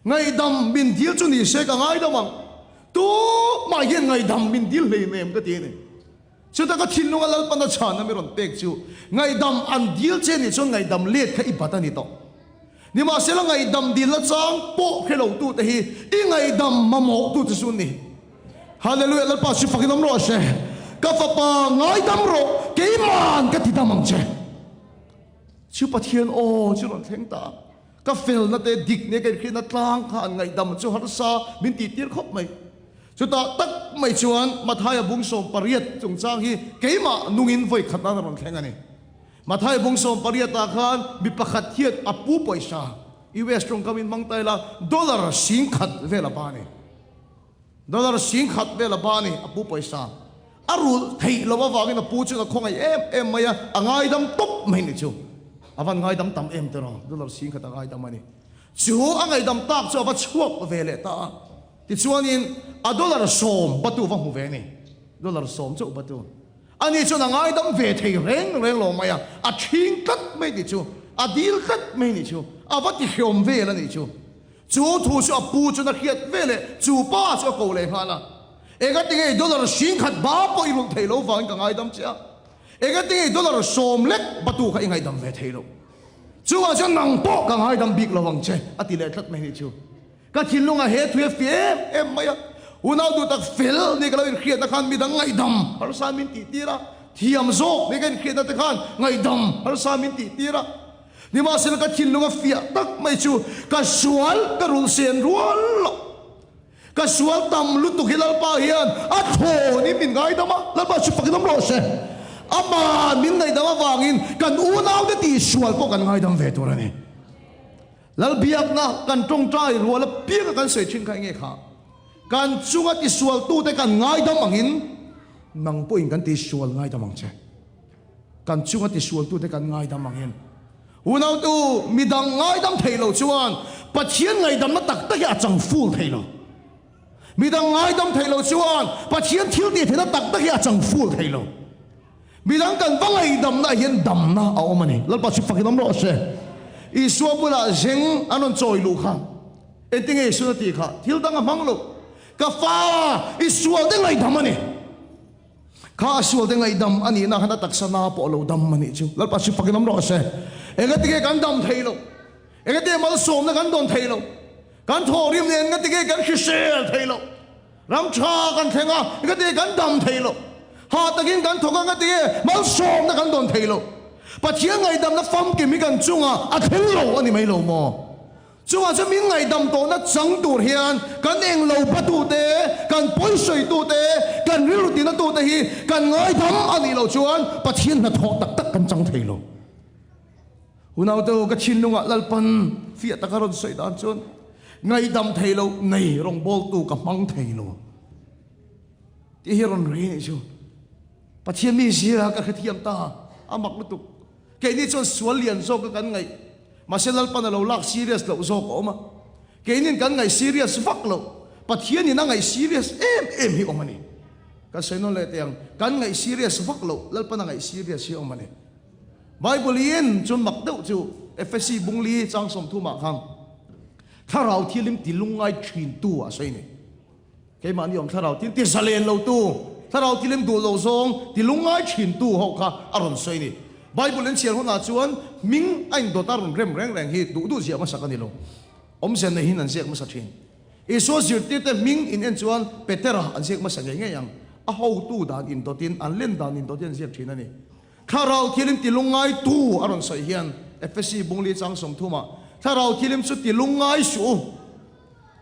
S1: Ngaihdam min dil chu ni se ka ngaidam ang. Tumah hian ngaihdam min dil hleinem ka ti a ni. Chutah ka thinlunga Lalpan a chhanna mi rawn pek chu ngaihdam an dil che nih chuan ngaihdam let kha i bat a ni tawh. Nimahsela ngaihdam dilna chang pawh hre lo tute hi i ngaihdam mamawh tute chu an ni. Hallelujah Lalpa chu fakin awm rawh se. Ka fapa ngaidam rawh keiman ka ti dam ang che. Chu Pathian aw chu rawn thleng ta. Ka felna te dik nia ka inhriatna tlang kha an ngaihdam chu harsa min tihtir khawp mai. Chutah tak mai chuan Mathaia bung 18 chungchang hi keimah nungin vawi khat nan a rawn thleng a ni. Mathaia bung 18 ah khan mi pakhat hian a pu pawisa, US tawngkam in hmang ta ila, dollar 10,000 vel a ba a ni. Dollar 10,000 vel a ba a ni, a pu pawisa. A rulh theih loh avangin a pu chuan a khawngaih em em mai a, a ngaidam tawp mai ni chu. A van ngaidam tam em tiraw, dollar 10,000 a ngaidam a ni. Chu a ngaihdam tak chu a va chhuak ve leh ta a. Tichuanin a dollar 10 batu va hmu ve ni. Dollar 10 chauh batu. Ani chuan a ngaidam ve thei reng reng lo mai a, a ṭhing tlat mai tih chu, a dil tlat mai nih chu, a va ti hreawm vel a nih chu. Chu thu chu a pu chuan a hriat ve leh chu pa chu a ko leh nghal a. Engatinge i dollar 10,000 ba pawh i rulh thei lo vangin ka ngaidam che a. Engatinge i dollar 10 lek batu kha i ngaihdam ve thei lo. Chuvang chuan nang pawh ka ngaidam bik lo ang che a ti leh tlat mai nih chu. Ka thinlungah he thu hi a fiah em em mai a, unau duh tak fel ni ka lo inhriatna khan midang ngaihdam harsa min tih tir a, thiam zawk ni ka inhriatna te khan ngaihdam harsa min tih tir a. Nimahsela ka thinlung a fiah tak mai chu ka sual ka rulh sen rual loh. Ka sual tam lutuk hi Lalpa hian a thawnin min ngaidam a, Lalpa chu fakin awm rawh se. Ama'n min ngaihdam avangin kan unaute tihsual pawh kan ngaidam ve tur a ni. Lalbiakna kan tawngtai rual apianga kan sawi thin kha enge kha? Kan chunga tisualtute kan ngaidam angin nang pawhin kan tisual ngaidam ang che. Kan chunga tisualtute kan ngaidam angin. Unautu midang ngaidam thei lo chuan Pathian ngaidamna tak tak hi a chang ful thei lo. Midang ngaidam thei lo chuan Pathian thil tih theihna tak tak hi a chang ful thei lo. Midang kan va ngaihdamna ah hian damna a awm a ni. Lalpa chu fakin awm rawh se. Isua bulah zeng an rawn chawi luh kha engtinge Isuan a tih kha? Thil dang a hmang lo. Ka fa, i sualte ngaihdam a ni. Kha a sualte ngaihdam a nihna khan a taksa na pawh a lo dam a nih chu. Lalpa chu fakin awm rawh se. Engatinge kan dam thei lo? Engatinge malsawmna kan dawn thei lo? Kan thawhrim nen engatinge kan hrisel thei lo? Ram tha kan thleng a, engatinge kan dam thei lo? Hah takin kan thawk a, engatinge malsawmna kan dawn thei lo? Pathian ngaihdamna famkim hi kan chungah a thleng lo a ni mai lo maw? Chungah chuan min ngaihdam tawhna chang tur hian kan englo batute, kan pawisawitute, kan rilru tinatute hi kan ngaidam a nih loh chuan Pathian hnathawh tak tak kan chang thei lo. Unaute, ka thinlungah Lalpan fiah taka rawn sawi dan chuan ngaihdam thei lo nei rawngbawltu ka hmang thei lo tih hi rawn ri anih chu. Pathian mi zira ka hrethiam ta, a mak lutuk. Keini chuan sual lian zawka kan ngaih, mahse Lalpan a lo lak serious loh zawk a awm a. Keinin kan ngaih serious vak loh, Pathianin a ngaih serious em em hi awm a ni. Kan sawi nawn leh teh ang, kan ngaih serious vak loh, Lalpan a ngaih serious hi awm a ni. Bible in chuan mak deuh chu Efesi bungli chang 30 ah khan Thlarau Thilim ti lungngai thin tu a sawi ni. Keimahni awm Thlarau Thil ti zalen lo tu, Thlarau Thilim duh lo zawng ti lungngai thin tu ho kha a rawn sawi ni. Bible in chhiar hunah chuan hming a indawt a rawn rem reng reng hi duh duh ziah hmasa ka ni lo. Awmze neihin an ziak hmasa thin. Isua zirtirte hming in en chuan Petera an ziak hmasa ngei ngei ang. A hotu dan indawtin an len dan indawtin an ziak thin a ni. Thlarau Thilim ti lungngai tu a rawn sawi hian Efesi bungli chang 30 ah Thlarau Thilim chu ti lungngai suh u.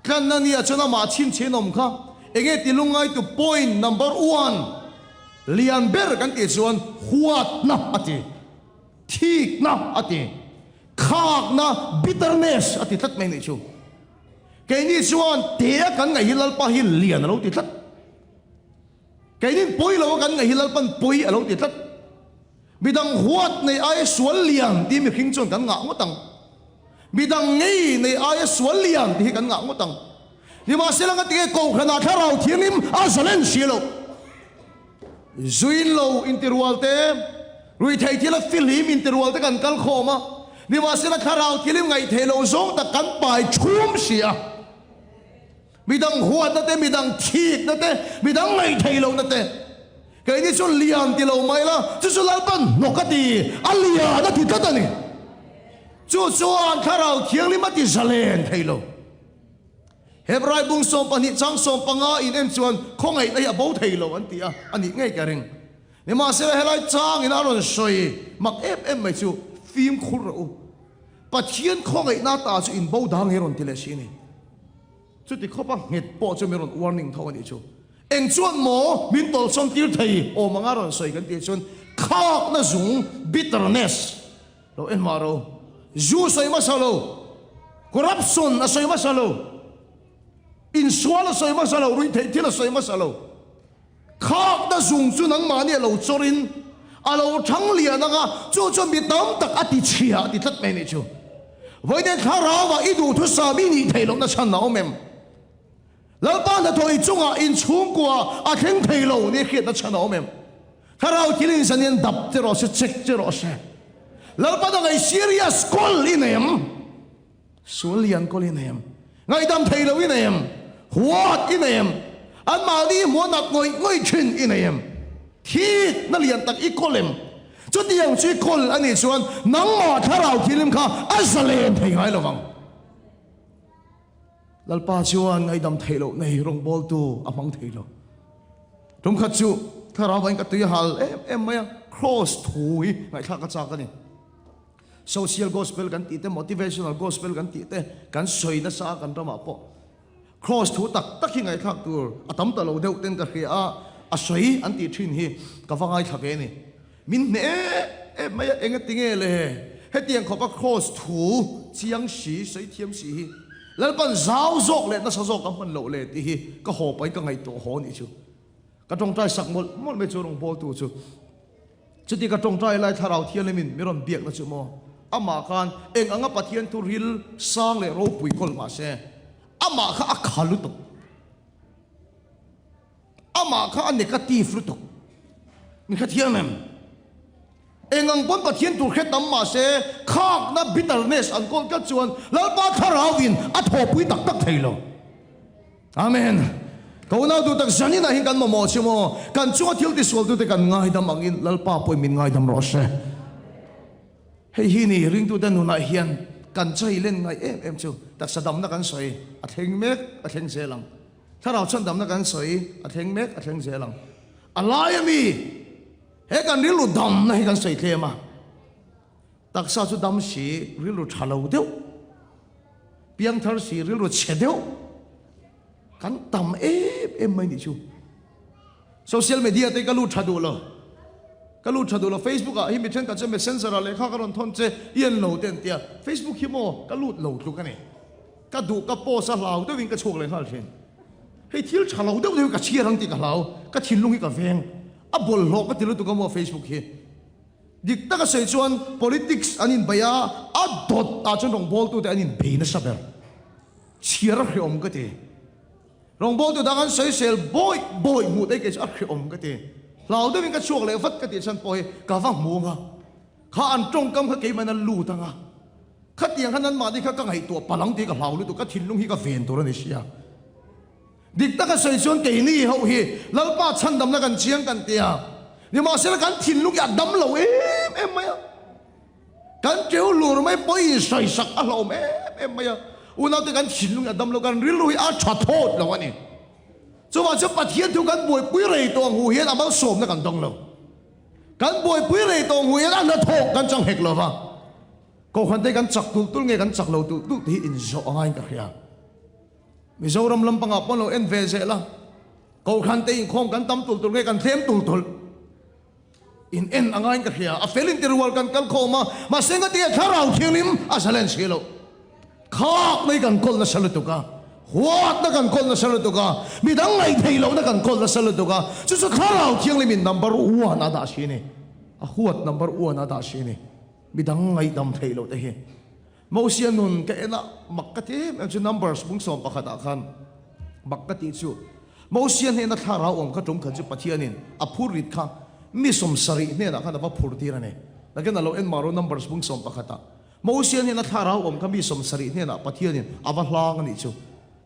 S1: Tlanna ni ah chuan amah chhinchhin awm kha enge ti lungngai tu point number one lian ber kan tih chuan huatna a ti, thikna a ti, khakna, bitterness, a ti tlat mai nih chu. Keini chuan te a kan ngaih hi Lalpa hi lian a lo ti tlat. Keinin pawi lo a kan ngaih hi Lalpan pawi a lo ti tlat. Midang huat nei aia sual lian tih mihring chuan kan ngah ngawt ang. Midang ngei nei aia sual lian tih hi kan ngah ngawt ang. Nimahsela ngatinge Kohhranah Thlarau Thianghlim a zalen si lo. Zuin lo intirual te, ruihtheih thil a fihlim intirual te kan kal khawm a, nimahsela Thlarau Thianghlim ngaihtheih loh zawng tak kan pai chhum si a. Midang huatna te, midang thikna te, midang ngaihtheih lohna te. Keini chu lian ti lo mai la, chu chu Lalpan hnawk a ti, a lian a ti tlat a ni. Chu chuan Thlarau Thianghlim a ti zalen thei lo. Hebrai bung 12 chang 15 in en chuan khawngaihna hi a bo thei lo an ti a, a nih ngei ka ring. Nimahsela helai changin a rawn sawi mak em em mai chu fimkhur rawh u. Pathian khawngaihna ta chu in bo dang hi rawn ti leh si a ni. Chuti khawpa nghet pawh chu min rawn warning tho a nih chu. Eng chuan maw min tawlhsawn tir thei awm anga rawn sawi kan tih chuan khakna zung, bitterness, lo en mah ro. Zu sawi hmasa lo, corruption a sawi hmasa lo, insual a sawi hmasa lo, ruihtheih thil a sawi hmasa lo. Khakna zung chu nangmahni a lo chawrin a lo thang lian ang a, chu chuan mi tam tak a ti chhia a ti tlat mai a nih chu. Vawiin thlarauah i duhthusam i nih theih lohna chhan a awm em? Lalpa hnathawh i chungah inchhungkua a thleng thei lo nia hriatna chhan a awm em? Thlarau thil inzan hian dap che rawh se, check che rawh se. Lalpa dang ei serious kawl i nei em? Sual lian kawl i nei em? Ngaihdam thei lo i nei em? Huat i nei em? Anmahni hmuh nat ngawih ngawih thin i nei em? Thikna lian tak i kawl em? Chutiang chu i kawl a nih chuan nangmah thlarau thianghlim kha a zalen thei ngai lo vang. Lalpa chuan ngaihdam theih loh nei rawngbawltu a hmang thei lo. Tum khat chu thlarau vain ka tui a hal em em mai a, Kraws thu hi ngaihthlak a chak a ni. Social gospel kan tih te, motivational gospel kan tih te kan sawi nasa a kan ramah pawh. Kraws thu tak tak hi ngaihthlak tur a tam ta lo deuh ten ka hria a, a sawi an tih thin hi ka va ngaithla ve a ni. Min hneh em em mai a, engatinge le hetiang khawpa Kraws thu chiang si, sawi thiam si hi Lalpan zau zawk leh nasa zawk a hman loh le tih hi ka haw pahin ka ngaihtuah haw anih chu. Ka tawngtai sak mawlh mawlh mai chu rawngbawltu chu. Chuti ka tawngtai lai Thlarau Thianghlimin mi rawn biakna chu maw? Amah khan eng anga Pathian thu ril sang leh ropui kawl mah se, amah kha a kha lutuk. Amah kha a negative lutuk. Min hrethiam em? Eng ang pawn Pathian tur hre tam mah se, khakna, bitterness, an kawl tlat chuan Lalpa Thlarauin a thawhpui tak tak thei lo. Amen. Ka unau duh tak zanin ah hian kan mamawh che maw? Kan chunga thil tisualtute kan ngaidam angin Lalpa pawhin min ngaidam rawh se. Hei hi ni ringtute nunah hian kan chai len ngai em em chu taksa damna kan sawi a thleng mek a thleng zel ang. Thlarau chhandamna kan sawi a thleng mek a thleng zel ang. A laia mi he kan rilru damna hi kan sawi tlem a, taksa chu dam si rilru tha lo deuh, piangthar si rilru chhe deuh kan tam em em mai nih chu. Social media te ka lut tha duh lo, ka lut tha duh lo. Facebook ah hi mi thenkhat chuan messenger ah lehkha ka rawn thawn che i en lo te an tia, Facebook hi maw ka lut lo tluk a ni. Ka duh ka post a hlau deuhin ka chhuak leh nghal thin. Hei thil tha lo deuh deuh hi ka chhiar ang tih ka hlau, ka thinlung hi ka veng. A bawlhhlawh ka ti lutuk a maw Facebook hi. Dik taka sawi chuan politics an inbeih a, a dawt ah chuan rawngbawltute an inbei nasa ber. Chhiar a hreawm ka ti. Rawngbawltu dang an sawisel bawih bawih hmuh te kei chu a hreawm ka ti. Hlau deuhin ka chhuak leh vat ka tih chhan pawh hi ka va hmu ang a, kha an tawngkam kha keimah in a lut ang a. Khatiang khan anmahni kha ka ngaihtuah palang tih ka hlau lutuk, ka thinlung hi ka ven tur a ni sia. Dik taka sawi chuan keini ho hi Lalpa chhandamna kan chiang kan ti a, nimahsela kan thinlung hi a dam lo em em mai a, kan teu hlur mai pawh i insawisak a hlauhawm em em mai a, unaute kan thinlung hi a dam lo, kan rilru hi a tha thawt lo a ni. Chuvang chuan Pathian thu kan buaipui rei tawh ang hu hian a malsawmna kan dawng lo. Kan buaipui rei tawh ang hu hian a hnathawh kan chang hek lo va. Kohhran te kan chak tulh tulh nge kan chak lo tulh tulh tih hi inzawh a ngaiin ka hria. Mizoram lampangah pawh an lo en ve zel a, Kohhran te inkhawm kan tam tulh tulh nge kan thlem tulh tulh in en a ngaiin ka hria. A fel in tirual kan kal khawm a, mahse ngatinge Thlarau Thianghlim a zalen si loh. Khak mai kan kawl nasa lutuk a, huatna kan kawl nasa lutuk a, midang ngaihtheih lohna kan kawl nasa lutuk a, chu chu Thlarau Thianghlim in number one a dah si a ni. A huat number one a dah si a ni. Midang ngaihdam theih loh te hi. Mosia nun ka en a, mak ka ti em em chu Numbers bung 11 ah khan mak ka tih chu Mosia hnena thlarau awm kha tum khat chu Pathianin a phur rit kha mi 70 hnenah khan a va phur tir a ni. Nakin a lo en mah rawh Numbers bung 11 ah Mosia hnena thlarau awm kha mi 70 hnenah Pathianin a va hlang a nih chu.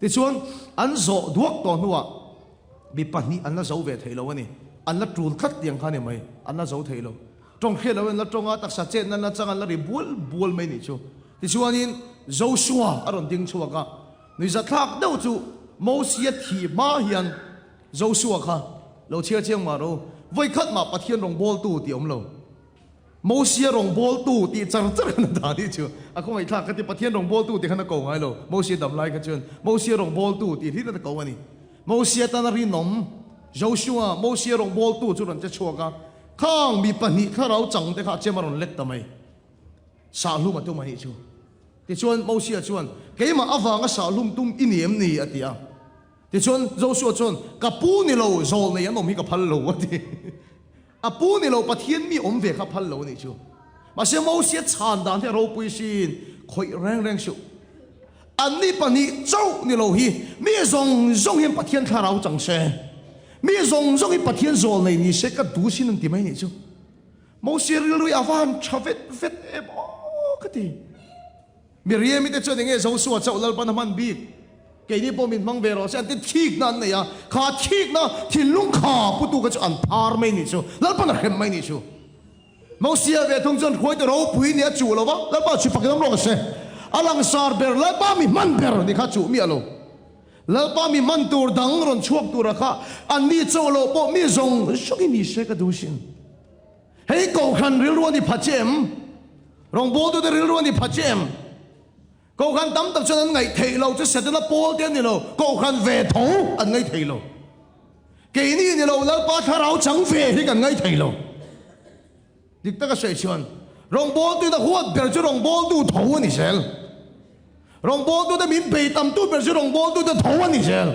S1: Tichuan an zawh duak tawh hnuah mi pahnih an la zo ve thei lo a ni. An la tul tlat tiang kha a ni mai, an la zo thei lo. Tawng hriat loin la tawng a, taksa chet nan la chang an la ri bual bual mai nih chu. Tichuanin Joshua a rawn ding chhuak a, nuihzathlak deuh chu Mosia thih hma hian Joshua kha lo chhiar chiang mah ro, vawikhat mah Pathian rawngbawltu tih a awm lo. Mosia rawngbawltu tih char char khan a dah nih chu. A khawngaihthlak kha ti Pathian rawngbawltu tih khan a ko ngai lo. Mosia dam lai kha chuan Mosia rawngbawltu tih hlir a ko a ni. Mosia tana rinawm Joshua, Mosia rawngbawltu chu rawn che chhuak a, Khang mi pahnih thlarau chang te kha chem a rawn let ta mai. Sahlum a tum a nih chu. Tichuan Mosia chuan, Keimah avanga sahlum tum i ni em ni? a ti a. Tichuan Joshua chuan, Ka pu ni lo, zawl nei an awm hi ka phal lo, a ti. A pu ni lo, Pathian mi awm ve kha phal lo a nih chu. Mahse Mosia chhan dan hi a ropui siin khawih reng reng suh. Anni pahnih chauh ni lo hi mi zawng zawng hian Pathian thlarau chang se, mi zawng zawng hi Pathian zawl nei ni se ka duh sin an ti mai nih chu. Mosia rilru hi a va han tha vet vet em aw ka ti. Miriami te chuan enge Joshua chauh Lalpan a hman bik, keini pawh min hmang ve rawh se an ti thikna an nei a, kha thikna thinlung kha putu kha chu an phar mai nih chu, Lalpan a hrem mai nih chu. Mosia ve thung chuan hruaitu ropui nih a chuh lo va, Lalpa chu fakin awm rawh se. A langsar ber, Lalpa mi hman ber ni kha chuh miah lo. Lalpa mi hman tur dang rawn chhuak tura kha anni chauh loh pawh mi zawng zawngin ni se ka duh sin. Hei Kohhran rilru a ni pha che em? Rawngbawltute rilru a ni pha che em? Kohhran tam tak chuan an ngaih theih loh chu Setana pawl te a ni lo, Kohhran ve tho an ngaih thei lo. Keini ni lo Lalpa thlarau chang ve hi kan ngaih thei lo. Dik taka sawi chuan rawngbawltuin a huat ber chu rawngbawltu tho a ni zel. Rawngbawltute min bei tamtu ber chu rawngbawltute tho a ni zel.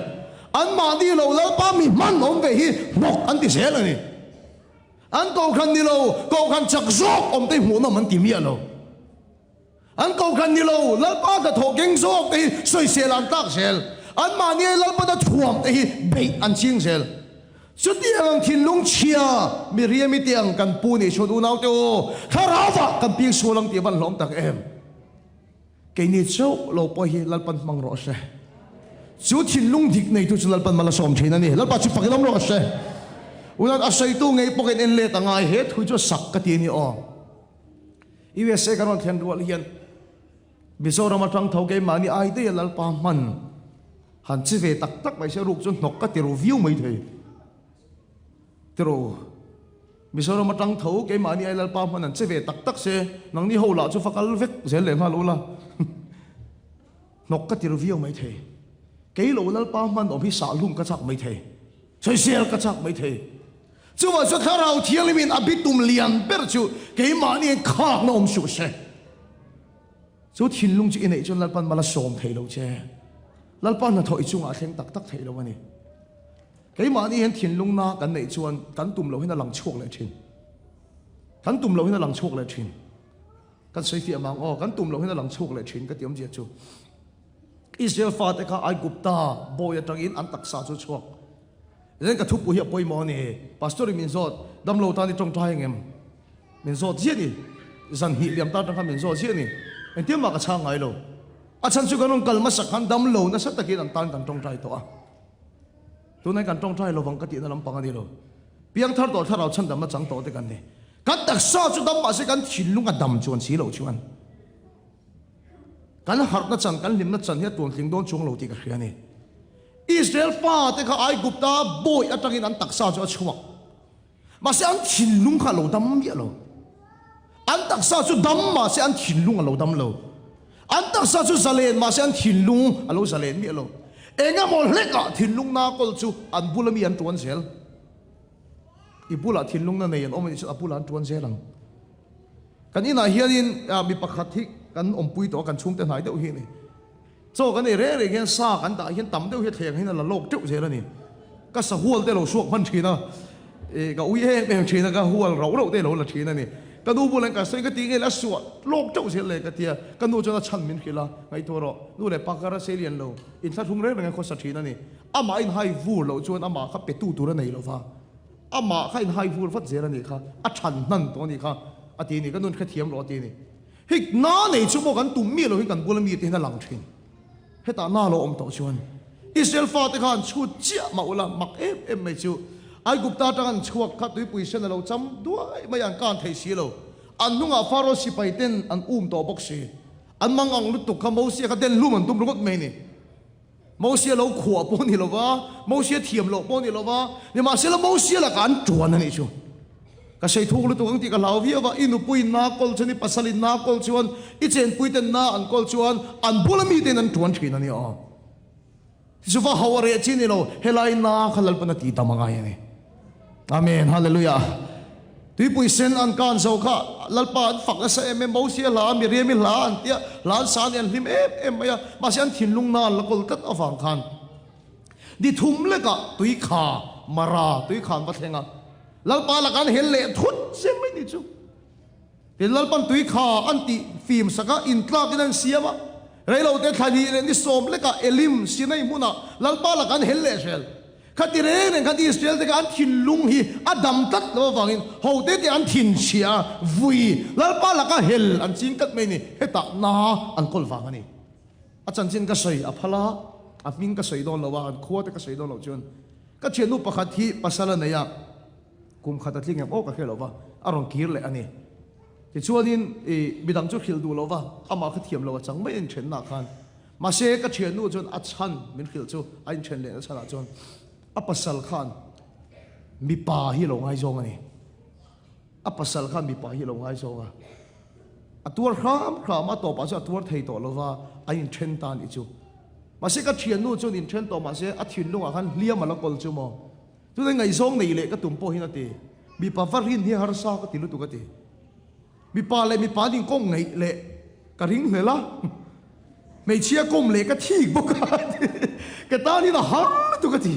S1: Anmahni lo Lalpa mi hman awm ve hi hnawk an ti zel a ni. An kohhran ni lo, kohhran chak zawk awm te hi hmuhnawm an ti miah lo. An kohhran ni lo, Lalpa hnathawh keng zawk te hi sawisel an tlak zel. Anmahni ai Lalpana thuam te hi beih an ching zel. Chutiang ang thinlung chhia mi riami te ang kan pu nih chuan unaute aw, thlarauah kan piang sual ang tih a van hlawm tak em. Keini chauh lo pawh hi Lalpan hmang rawh se. Chu thinlung dik neitu chu Lalpan mal a sawm thin a ni. Lalpa chu fakin awm rawh se. Unaute a sawitu ngei pawh ka in en let a ngai he thu chu a sak ka ti a ni aw. USA kan rawn thlen rual hian Mizoram atang tho keimahni ai daih a Lalpa hman han che ve tak tak mai se ruk chu hnawk ka ti ru viau mai thei. Tiraw Mizoram atang tho keimahni ai Lalpa hman han che ve tak tak se nangni ho lah chu va kal vek zel leh nghal ula hnawk ka ti ru viau mai thei. Kei lo Lalpa hman awm hi sah hlum ka chak mai thei. Sawisel ka chak mai thei. Chuvah chuan Thlarau Thianghlimin a bitum lian ber chu keimahni in khakna awm suh se. Chu thinlung chu i neih chuan Lalpan mal a sawm thei lo che. Lalpa hnathawh i chungah a thleng tak tak thei lo a ni. Keimahni hian thinlung na kan neih chuan kan tum loh hian a lang chhuak leh thin. Kan tum loh hian a lang chhuak leh thin. Kan sawi fiah mang aw, kan tum loh hian a lang chhuak leh thin ka ti awmzia chu. Israel fate kha Aigupta bawi atangin an taksa chu chhuak. Zan ka thupu hi a pawimawh a ni. Pastor in min zawt, damlo tan i tawngtai ang em? Min zawt ziah ni. Zan hnih liam tan atang khan min zawt ziah ni. Engtin mah ka chhang ngai lo. A chhan chu kan rawn kal hmasak khan damlo nasa takin an tan kan tawngtai tawh a. Tunah kan tawngtai lovang ka tihna lampang a ni lo. Piangthar tawh thlarau chhandamna chang tawh te kan ni. Kan taksa chu dam mahse kan thinlung a dam chuan si loh chuan. Kan harhna chan, kan hlimna chan hi a tuantling dawn chuang lo tih ka hria a ni. Israel fate kha Aigupta bawi atangin an taksa chu a chhuak. Mahse an thinlung kha a lo dam miah lo. An taksa chu dam mahse an thinlung a lo dam lo. An taksa chu zalen mahse an thinlung a lo zalen miah lo. Engemaw hlekah thinlung na kawl chu an bula mi an tuan zel. I bulah thinlung na nei an awm a nih chuan a bulah an tuan zel ang. Kan inah hianin mi pakhat hi kan awmpui tawh a, kan chhungte hnai deuh hi a ni. Chaw kan ei reng reng hian sa kan dah hian tam deuh hi a thleng hian a la lawk teuh zel a ni. Ka sahual te lo suak hman thin a, ih ka ui em em thin a, ka hual rauh rauh te lo la thin a ni. Ka nu bulah hian ka sawi ka ti nge le a suah lawk teuh zel le ka ti a, ka nu chuan a chhan min hrilh a, ngaihtuah rawh, nu leh pa kar a sei lian lo, inthlahrung reng reng a khawsa thin a ni. Amah inhai vur loh chuan amah kha petu tur a nei lo va. Amah kha inhai vur vat zel a nih kha, a than hnan tawh a nih kha, a ti a ni. Ka nun hrethiam rawh a ti a ni. Hei na nei chu maw kan tum miah lo hi kan bula mite hian a lang thin. Hetah na lo awm tawh chuan Israel fate kha an chhut chiah mah ula mak em em mai chu Aigupta atang an chhuak kha tuipui sen a lo cham duai mai a, an kan thei si lo. An hnungah Pharaoh sipai ten an um tawh bawk si. An mang ang lutuk kha Mosia kha den hlum an tum ringawt mai a ni. Mosia lo khuah pawh ni lova, Mosia thiam loh pawh ni lova, nimahsela Mosia lakah an tuan a nih chu. Ka sei thuk lutuk ang tih ka hlau viau va, i nupuiin na kawl chuan, i pasalin na kawl chuan, i chenpuiten na an kawl chuan, an bula mitein an tuan thin a ni aw. Tichu va hau a reh chi ni lo, helai na kha Lalpan a tih tam a ngai a ni. Amen, Hallelujah. Tuipui sen an kan zo kha Lalpa an fak nasa em em, Mosia hla, Miriami hla an tia, hla an sa nih an hlim em em mai a, mahse an thinlung na an la kawl tlat avang khan ni thum lekah tui kha Mara tui kha an va thleng a, Lalpa lakah an hel leh thut zel mai ni chu. Tin, Lalpan tui kha an tih fim sak a, intlakin an siam a. Reilote thla hnih leh ni sawm lekah Elim, Sinai hmunah Lalpa lakah an hel leh zel. Khati reng reng khan Israel te kha an thinlung hi a dam tlat lo avangin hote te an thinchhia a, vui Lalpa laka hel an ching tlat mai ni, hetah na an kawl vang a ni. A chanchin ka sawi a phal a, a hming ka sawi dawn lo a, an khua te ka sawi dawn loh chuan ka thiannu pakhat hi pasal a nei a, kum khat a tling em aw ka hre lo va, a rawn kir leh a ni. Tichuanin i midang chu hrilh duh lo va, amah kha thiam lo a chang mai a inthenna khan. Mahse ka thiannu chuan a chhan min hrilh chu a inthen lehna chhanah chuan a pasal khan mipa hi a lo ngaizawng a ni. A pasal khan mipa hi a lo ngaizawng a. A tuar hram hram a, tawpah chuan a tuar thei tawh lova a inthen ta a nih chu. Mahse ka thiannu chuan inthen tawh mahse a thinlungah khan hliam a la kawl chu maw. Tunah ngaihzawng nei leh ka tum pawh hian a ti. Mipa va rin hi harsa ka ti lutuk a ti. Mipa leh mipa an inkawm ngaih leh ka ring hlel a, hmeichhia kawm leh ka thik bawk a ti. Ka tan hian a har lutuk a ti.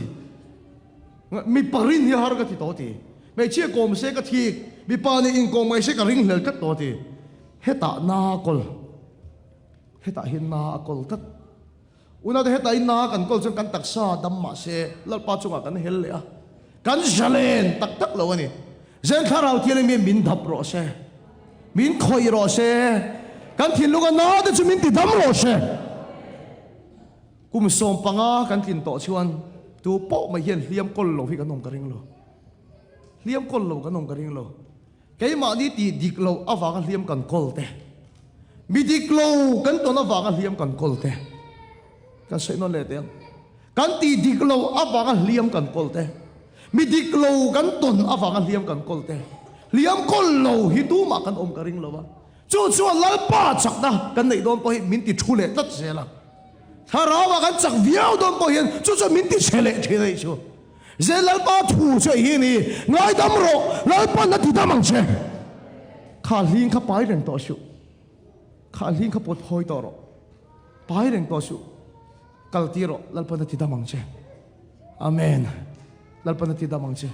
S1: Mipa rin hi a har ka ti tawh a ti. Hmeichhia kawm se ka thik, mipa nih inkawm ngaih se ka ring hlel tlat tawh a ti. Hetah na a kawl, hetah hian na a kawl tlat. Unaute hetah in na kan kawl chuan kan taksa dam mah se Lalpa chungah kan hel leh a, kan zalen tak tak lo a ni. Zen Thlarau Thianghlim hian min dap rawh se, min khawih rawh se, kan thinlunga na te chu min ti dam rawh se. Kum 15 kan tlin tawh chuan tu pawh mai hian hliam kawl lo hi kan awm ka ring lo. Hliam kawl lo kan awm ka ring lo. Keimahni tih dik loh avanga hliam kan kawl te, mi dik lo kan tawn avanga hliam kan kawl te, kan sawi nawn leh teh ang. Kan tih dik loh avanga hliam kan kawl te, mi dik lo kan tawn avanga hliam kan kawl te, hliam kawl lo hi tumah kan awm ka ring lo a. Chu chuan Lalpa chakna kan neih dawn pawh hi min ti thu leh tlat zel a. Thlarauah kan chak viau dawn pawh hian chu chuan min ti chhe leh thin a nih chu. Zel Lalpa thu chu ei hi a ni, Ngaidam rawh, Lalpa'n a ti dam ang che. Kha hling kha pai reng tawh suh, kha hling kha pawt hawi tawh rawh, pai reng tawh suh, kal tir rawh, Lalpa'n a ti dam ang che. Amen. Lalpa'n a ti dam ang che.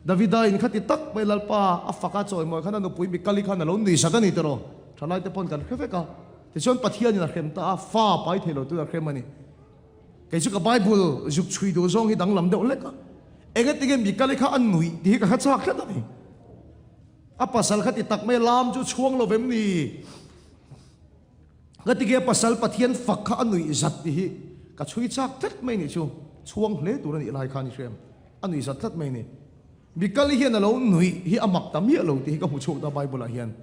S1: Davida in khati tak mai Lalpa a fak a chawimawi khan a nupui Mikali khan a lo nui sak a ni tiraw? Thalaite pawn kan hre vek a. Tichuan Pathianin a hrem ta a, fa pai thei lo tuin a hrem a ni. Kei chu ka Bible zuk chhui duh zawng hi danglam deuh hlek a. Engatinge Mikali kha a nuih tih hi ka hre chak tlat a ni. A pasal kha ti tak mai lam chu chhuang lo vem ni? Ngatinge a pasal Pathian fak kha a nuih zat tih hi ka chhui chak tlat mai nih chu. Chhuang hle tur a nih lai khan i hrem. A nuih zat tlat mai ni. Mikali hian a lo nuih hi a mak ta miah lo tih hi ka hmu chhuak ta Bible ah hian.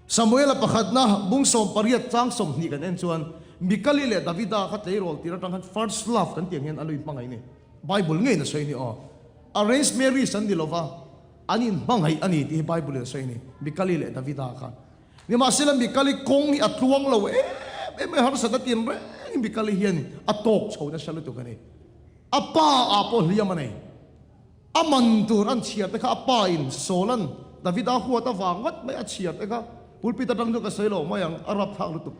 S1: Samuela pakhatna bung 18 chang 20 kan en chuan Mikali leh Davida kha tleirawl tir atang khan first love kan tih ang hian a lui hmangaih ni. Bible ngeiin a sawi ni aw. Arranged marriage an ni lova, an inhmangaih a ni tih hi Bible in a sawi ni. Mikali leh Davida kha. Nimahsela Mikali kawng hi a tluang lo em em mai, harsat a tin reng Mikali hian a tawk chho nasa lutuk a ni. A pa ah pawh hliam a nei. A man tur an chhiar te kha a pa in Saul-a'n Davida huat avang ngawt mai a chhiar te kha pulpit atang chu ka sawi lo mai ang, a rapthlak lutuk.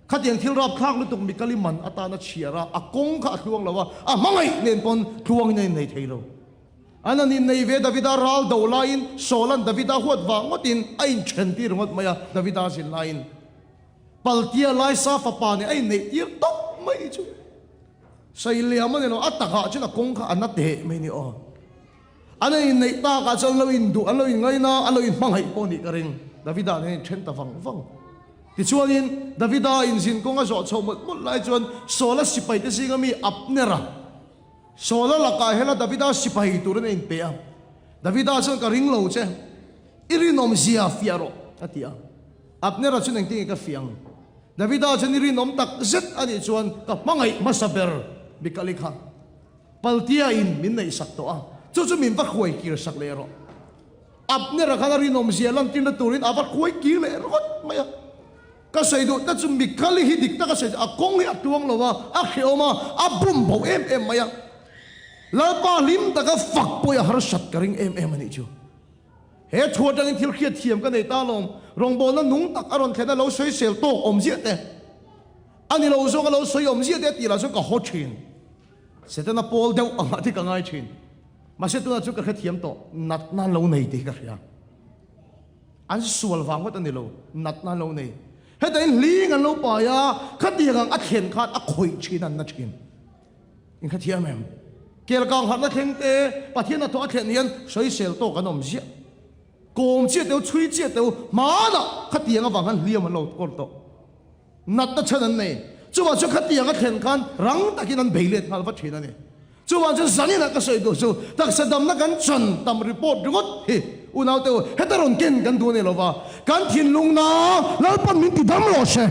S1: Khatiang thil rapthlak lutuk Mikali man atan a chhiar a, a kawng kha a tluang lo a, a hmangaih nen pawn tluangin a innei thei lo. An an innei ve Davida ral do laiin Saul-a'n Davida huat vang ngawtin a inthen tir ngawt mai a, Davida zin laiin Paltia Laisa fapa nen a inneih tir tawp mai chu. Sailiam a ni lo, a takah chuan a kawng kha a na teh mai ni aw. An in inneih takah chuan an lo induh, an lo inngaina, an lo inhmangaih pawh nih ka ring. Davida nen inthen ta vang vang. Tichuanin Davida inzin kawng a zawh chhoh mawlh mawlh lai chuan Saula sipaite zinga mi Abnera, Saula lakah hela Davida sipai turin a inpe a. Davida chuan ka ring lo che, i rinawmzia fiah rawh, a ti a. Abnera chuan engtin nge ka fiah ang? Davida chuan i rinawm tak zet a nih chuan ka hmangaih hmasa ber Mikali kha Paltia in min neih sak tawh a, chu chu min va hruai kir sak leh rawh. Abnera khan a rinawm zia lantirna turin a va hruai kir leh rawt mai a. Ka sawi duh ta chu Mikali hi dik taka sawi chu a kawng hi a tluang lo a, a hrehawm a, a bum bo em em mai a. Lalpa hlim taka fak pawih a harsat ka ring em em a nih chu. He thu atangin thil hriat thiam ka nei ta alawm. Rawngbawlna nung tak a rawn thlen a lo sawisel tawk awm ziah te, a ni lo zawng a lo sawi awm ziah te a tih lah chuan ka haw thin. Setana pawl deuh angah te ka ngai thin. Mahse tunah chuan ka hrethiam tawh, natna lo nei tih hi ka hria. An sual vang ngawt a ni lo, natna lo nei. Heta in hling an lo pai a, khatiang ang a thlen khan a khawih thin an na thin. In kha thiam em? Kel kang harhna thleng te, Pathian hnathawh a thlen hian sawisel tawk an awm ziah. Kawm chiah teu, chhui chiah teu, hmanah khatiang avang khan hliam an lo kawl tawh. Natna chhan an nei. Chuvang chuan khatiang a thlen khan rang takin an bei let nghal vat thin a ni. Chuvang chuan zaninah ka sawi duh chu taksa damna kan chan tam report ringawt hi unaute u heta rawn ken kan duh a ni lova, kan thinlungna Lalpan min ti dam rawh se.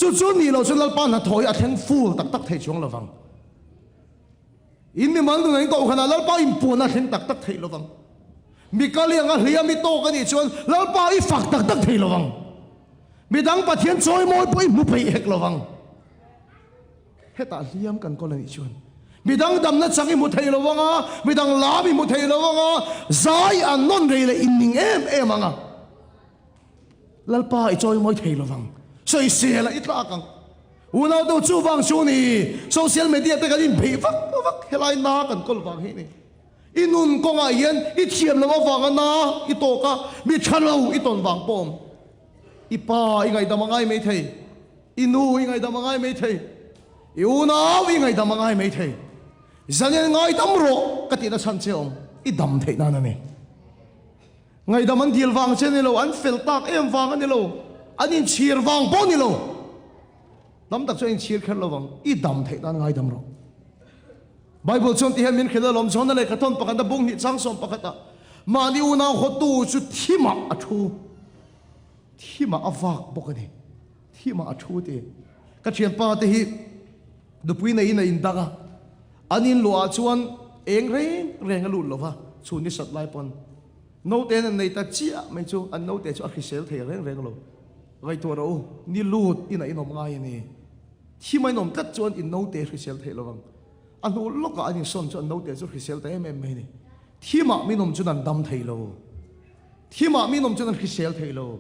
S1: Chu chu nih loh chuan Lalpa hnathawh hi a thleng full tak tak thei chuang lovang. In mimal nunah in kohhranah Lalpa inpuanna a thleng tak tak thei lovang. Mi kal i anga hliam i tawk a nih chuan Lalpa i fak tak tak thei lovang. Midang Pathian chawimawi pawh i hmu peih hek lovang. Hetah hliam kan kawl a nih chuan midang damna chang i hmu thei lo ang a, midang lam i hmu thei lo ang a, zai an nawn rei leh inning em em ang a. Lalpa i chawimawi thei lo vang, sawisel ah i tlak ang. Unau deuh chuvang chu ni, social media te kan inbeih vak vak helai na kan kawl vang hi ni. I nun kawngah hian i thiam loh avanga na i tawk a, mi tha lo i tawn vang pawh awm. I pa i ngaihdam a ngai mai thei, i nu i ngaihdam a ngai mai thei, i unau i ngaihdam a ngai mai thei. Zanian ngaidam rawh ka tihna chhan che awm, i dam theih nan a ni. Ngaihdam an dil vang che a ni lo, an fel tak em vang a ni lo, an inchhir vang pawh a ni lo. Dam tak chuan inchhir kher lo vang, i dam theih nan ngaidam rawh. Bible chuan ti hian min hrilh alawm, John-a lehkha thawn pakhatna bung hnih chang sawm pakhatah, Mahni unau hawtu chu thimah a thu, thimah a vak bawk a ni, thimah a thu ti. Ka thianpa te hi nupui neiin a indang a, An in luah ah chuan eng reng reng a lut lo va, chhun ni sat lai pawn naute an nei ta chiah mai chu an naute chu a hrisel thei reng reng lo. Ngaihtuah rawh u, ni lut in a inawm ngai a ni. Thi mai inawm tlat chuan in naute hrisel thei lo vang. A hnu lawkah an insawn chu an naute chu hrisel ta em em mai a ni. Thi mah min awm chuan an dam thei lo. Thi mah min awm chuan an hrisel thei lo.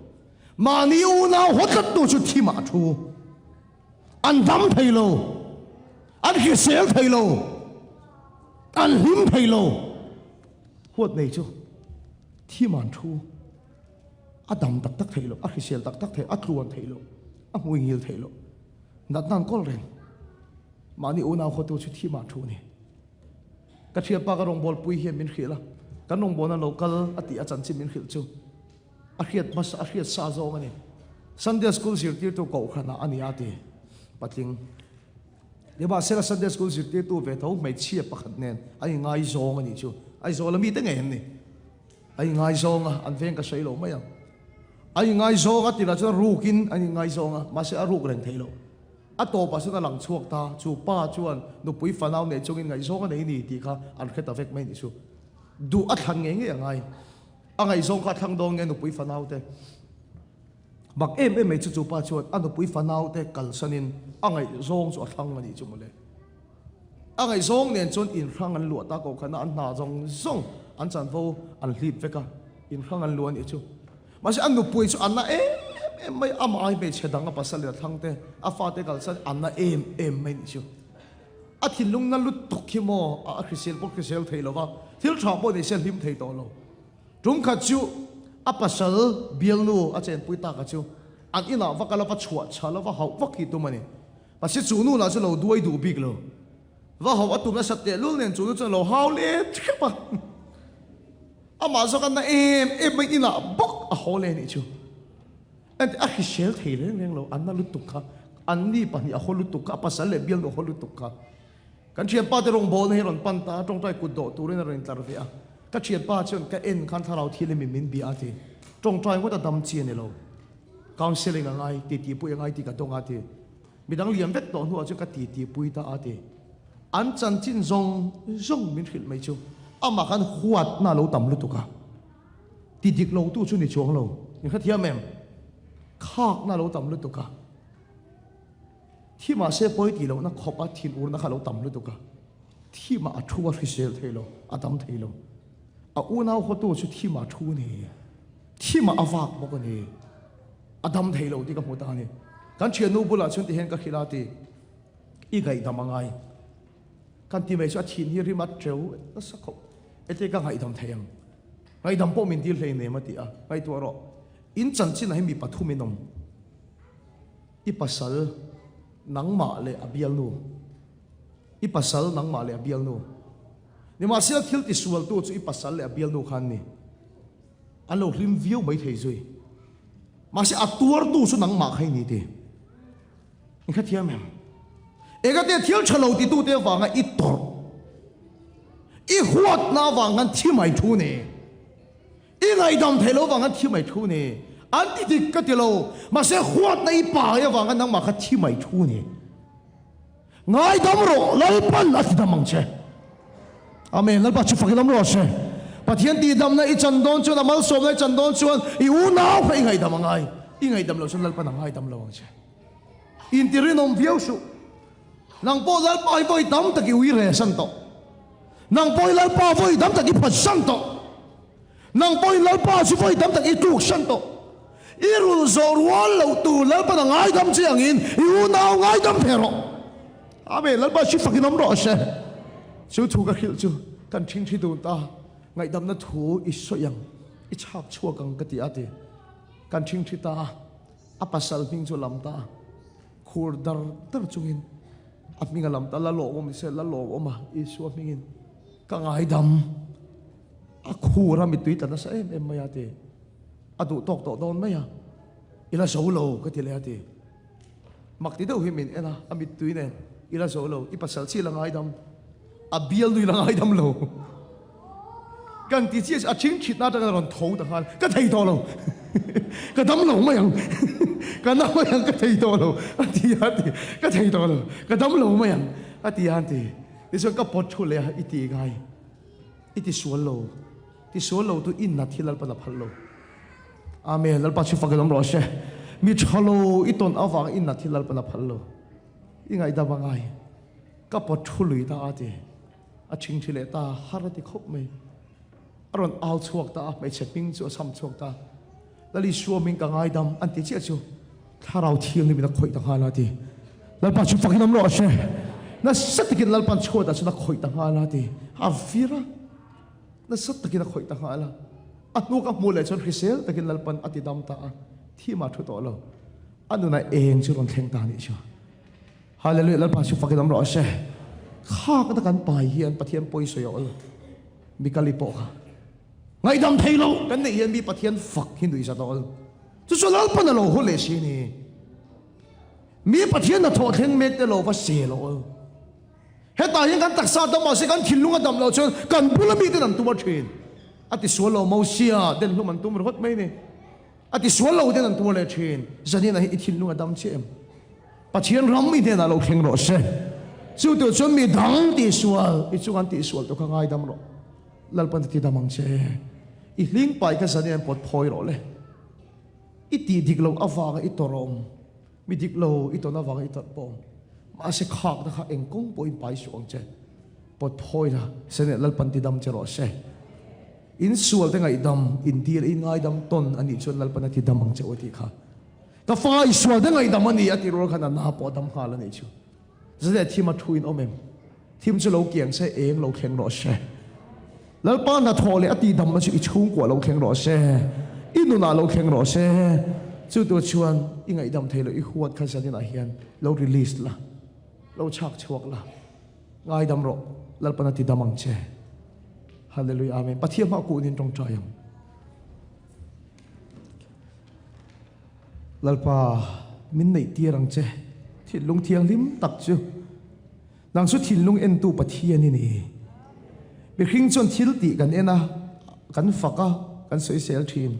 S1: Mahni unau haw tlat tu chu thi mah a thu. An dam thei lo, an hrisel thei lo, an hlim thei lo. Huat nei chu thiman thu a dam tak tak thei lo, a hrisel tak tak thei, a tluan thei lo, a hmuingil thei lo. Natna an kawl reng. Mahni unau khawtu chu thiman thu a ni. Ka thianpa ka rawngbawlpui hian min hrilh a, kan rawngbawlna lo kal a tih a chanchin min hrilh chu. A hriat hmasa, a hriat sa zawng a ni. Sunday School zirtirtu kohhranah a ni a ti patling. Nimahsela Sunday School zirtirtu ve tho hmeichhia pakhat nen an ingaizawng a nih chu. Aizawl a mite ngei an ni. An ingaizawng a, an veng ka sawi lo mai ang. An ingaizawng a tirah chuan rukin an ingaizawng a, mahse a ruk reng theih loh. A tawpah chuan a lang chhuak ta, chu pa chuan nupui fanau nei chungin ngaihzawng a nei ni tih kha an hre ta vek mai a nih chu. Duh a thlan ngei ngei a ngai. A ngaihzawng kha a thlang dawn nge nupui fanau te? Mak em em mai chu chu pa chuan a nupui fanau te kalsanin a ngaihzawng chu a thlang a nih chu mawle. A ngaihzawng nen chuan inhrang an luah ta ko khan a, an hna zawng zawng an chanvo an hlip vek a, inhrang an luah a nih chu. Mahse a nupui chu a na em em mai, amah ai hmeichhe dang a pasal leh a thlang te, a fate kalsan a na em em mai a nih chu. A thinlung na lutuk hi maw a hrisel pawh hrisel thei lo va, thil tha pawh nei se a hlim thei tawh lo. Tum khat chu a pasal bialnu a chenpui tak a chu an inah va kal a, va chhuah chhal a, va hauh vak hi tum a ni. Mahse chu nu lah chu lo duai duh bik lo. Va hauh a tum nasat tehlul nen chu nu chuan a lo hau let hrep a. Amah zawk a na em em mai inah bawk a haw leh a nih chu. Engti a hrisel thei reng reng lo, an na lutuk kha, an ni pahnih a haw lutuk kha, a pasal leh bialnu a haw lutuk kha. Kan thianpa te rawngbawlna hi a rawn pan ta a, tawngtai kut dawh turin a rawn intlar ve a. Ka thianpa chuan ka en khan thlarau thil emi min bia a ti. Tawngtai ngawt a dam chi a ni lo. Counselling a ngai, titi pui a ngai tih ka dawng a ti. Midang liam vek tawh hnuah chuan ka titi pui ta a ti. An chanchin zawng zawng min hrilh mai chu amah khan huatna a lo tam lutuk a. Ti dik lo tu chu ni chuang lo. In hrethiam em? Khakna lo tam lutuk a. Thi mahse pawi tih lohna khawp a thin urna kha lo tam lutuk a. Thi mah a thu a hrisel thei lo, a dam thei lo. A unau hawtu chu thi mah a thu a ni. Thi mah a vak bawk a ni. A dam thei lo tih ka hmu ta a ni. Kan thiannu bulah chuan ti hian ka hrilh a ti, I ngaihdam a ngai. Kan ti mai chu a thin hi rim a teu nasa khawp. Ete ka ngaihdam thei ang. Ngaihdam pawh min dil hlei nem a ti a, ngaihtuah rawh. In chanchinah hi mi pathum in awm. I pasal nangmah leh a bialnu. I pasal nangmah leh a bialnu. Nimahsela thil tisualtu chu i pasal leh a bialnu kha an ni. An lo hlim viau mai thei zui. Mahse a tuartu chu nangmah kha i ni ti. In hrethiam em? Engate thil tha lo titute avanga i tawrh, i huatna avang khan thi mai thu ni. I ngaihdam theih lo avang khan thi mai thu ni. An ti dik ka ti lo, mahse huatna i pai avanga nangmah kha thi mai thu a ni. Ngaidam rawh, Lalpan a tidam ang che. Amen. Lalpa chu fakin awm rawh se. Pathian tihdamna i chan dawn chuan, a malsawmna i chan dawn chuan i unau kha i ngaihdam a ngai. I ngaihdam loh chuan Lalpan a ngaidam lo ang che. Inti rinawm viau suh. Nang pawh Lalpa hi vawi tam tak i ui reh san tawh. Nang pawh i Lalpa vawi tam tak i phat san tawh. Nang pawhin Lalpa chu vawi tam tak i tluk san tawh. I rulh zawh rual loh tur Lalpan a ngaidam che angin i unau ngaidam ve rawh. Amen. Lalpa chu fakin awm rawh se. Chu thu ka hrilh chu kan ṭhingṭhi dun ta. Ngaihdamna thu i sawi ang, i chhak chhuak ang ka ti a ti. Kan ṭhingṭhi ta a, a pasal hming chu a lam ta a. Khur dar dar chungin a hming a lam ta, La lawmawm ni se, la lawmawm a, Isua hmingin ka ngaidam. A khur a mittui tla nasa em em mai a ti. A duh tawk tawh dawn mai a, I la zo lo ka ti leh a ti. Mak ti deuh hi min en a, a mittui nen, I la zo lo, i pasal chi la ngaidam, a bialnu i la ngaidam lo. Kan ti chiah a thing thitna atanga rawn tho ta nghal, ka thei tawh lo, ka dam lo mai ang, ka na mai ang ka thei tawh lo a ti a ti, ka thei tawh lo, ka dam lo mai ang a ti a ti. Tichuan ka pawt thu leh a, i ti ngai. I ti sual lo. Ti sual lo tu in nat hi Lalpan a phal lo. Amen. Lalpa chu fakin awm rawh se. Mi tha lo i tawn avang in nat hi Lalpan a phal lo. I ngaihdam a ngai. Ka pawt thu lui ta a ti. A thingthi leh ta har a ti khawp mai. A rawn au chhuak ta a, hmeichhe hming chu a cham chhuak ta. Lal Isua hming ka ngaidam an ti chiah chu Thlarau Thianghlim in a khawih ta nghal a ti. Lalpa chu fakin awm rawh se. Nasa takin Lalpa'n chhuatah chuan a khawih ta nghal a ti. A vir a, nasa takin a khawih ta nghal a. A hnuk a hmuh leh chuan hrisel takin Lalpa'n a ti dam ta a, thim ah thu tawh lo. A nunah eng chu rawn thleng ta anih chu. Hallelujah Lalpa chu fakin awm rawh se. Khak ata kan pai hian Pathian pawi sawi a awl. Mikali pawh kha. Ngaihdam thei lo kan neih hian mi Pathian fak hi nuihzat a awl. Chu chu Lalpan a lo haw leh si ni. Mi Pathian hnathawh thleng mek te lo va sel a awl. Hetah hian kan taksa dam mahse kan thinlung a dam loh chuan kan bula miten an tum a thin. A ti sual lo Mosia den hlum an tum ringawt mai ni. A ti sual lo ten an tum leh thin. Zanina hi i thinlung a dam chiah em? Pathian ram i hnenah lo thleng rawh se. Chu tur chuan mi dang tihsual i chung an tihsual tu kha ngaidam rawh. Lalpan a ti dam ang che. I hling pai kha zan hian pawt phawi rawh le. I tih dik loh avanga i tawrh a awm. Mi dik lo i tawn avanga i tawrh pawh awm. Mahse khakna kha eng kawng pawhin pai suh ang che. Pawt phawi la, Senate Lalpan ti dam che rawh se. In sual te ngaihdam, in dil in ngaidam tawn a nih chuan Lalpan a ti dam ang che u a tih kha. Ka fa i sual te ngaihdam a ni a ti rual khan a na pawh a dam nghal a nih chu. Zaleh thim a thu in awm em? Thim chu lo kiang se, eng lo thleng rawh se. Lalpa hnathawh leh a tihdamna chu i chhungkuah lo thleng rawh se, i nunah lo thleng rawh se. Chu tur chuan i ngaihdam thei loh i huat kha zaninah hian lo release la, lo chhak chhuak la, ngaidam rawh, Lalpan a tidam ang che. Hallelujah Amen. Pathian hmah kuhnin tawngtai ang. Lalpa, min neih tir ang che, thinlung thianghlim tak chu. Nang chu thinlung entu Pathian i ni. Mihring chuan thil tih kan en a, kan fak a, kan sawisel thin.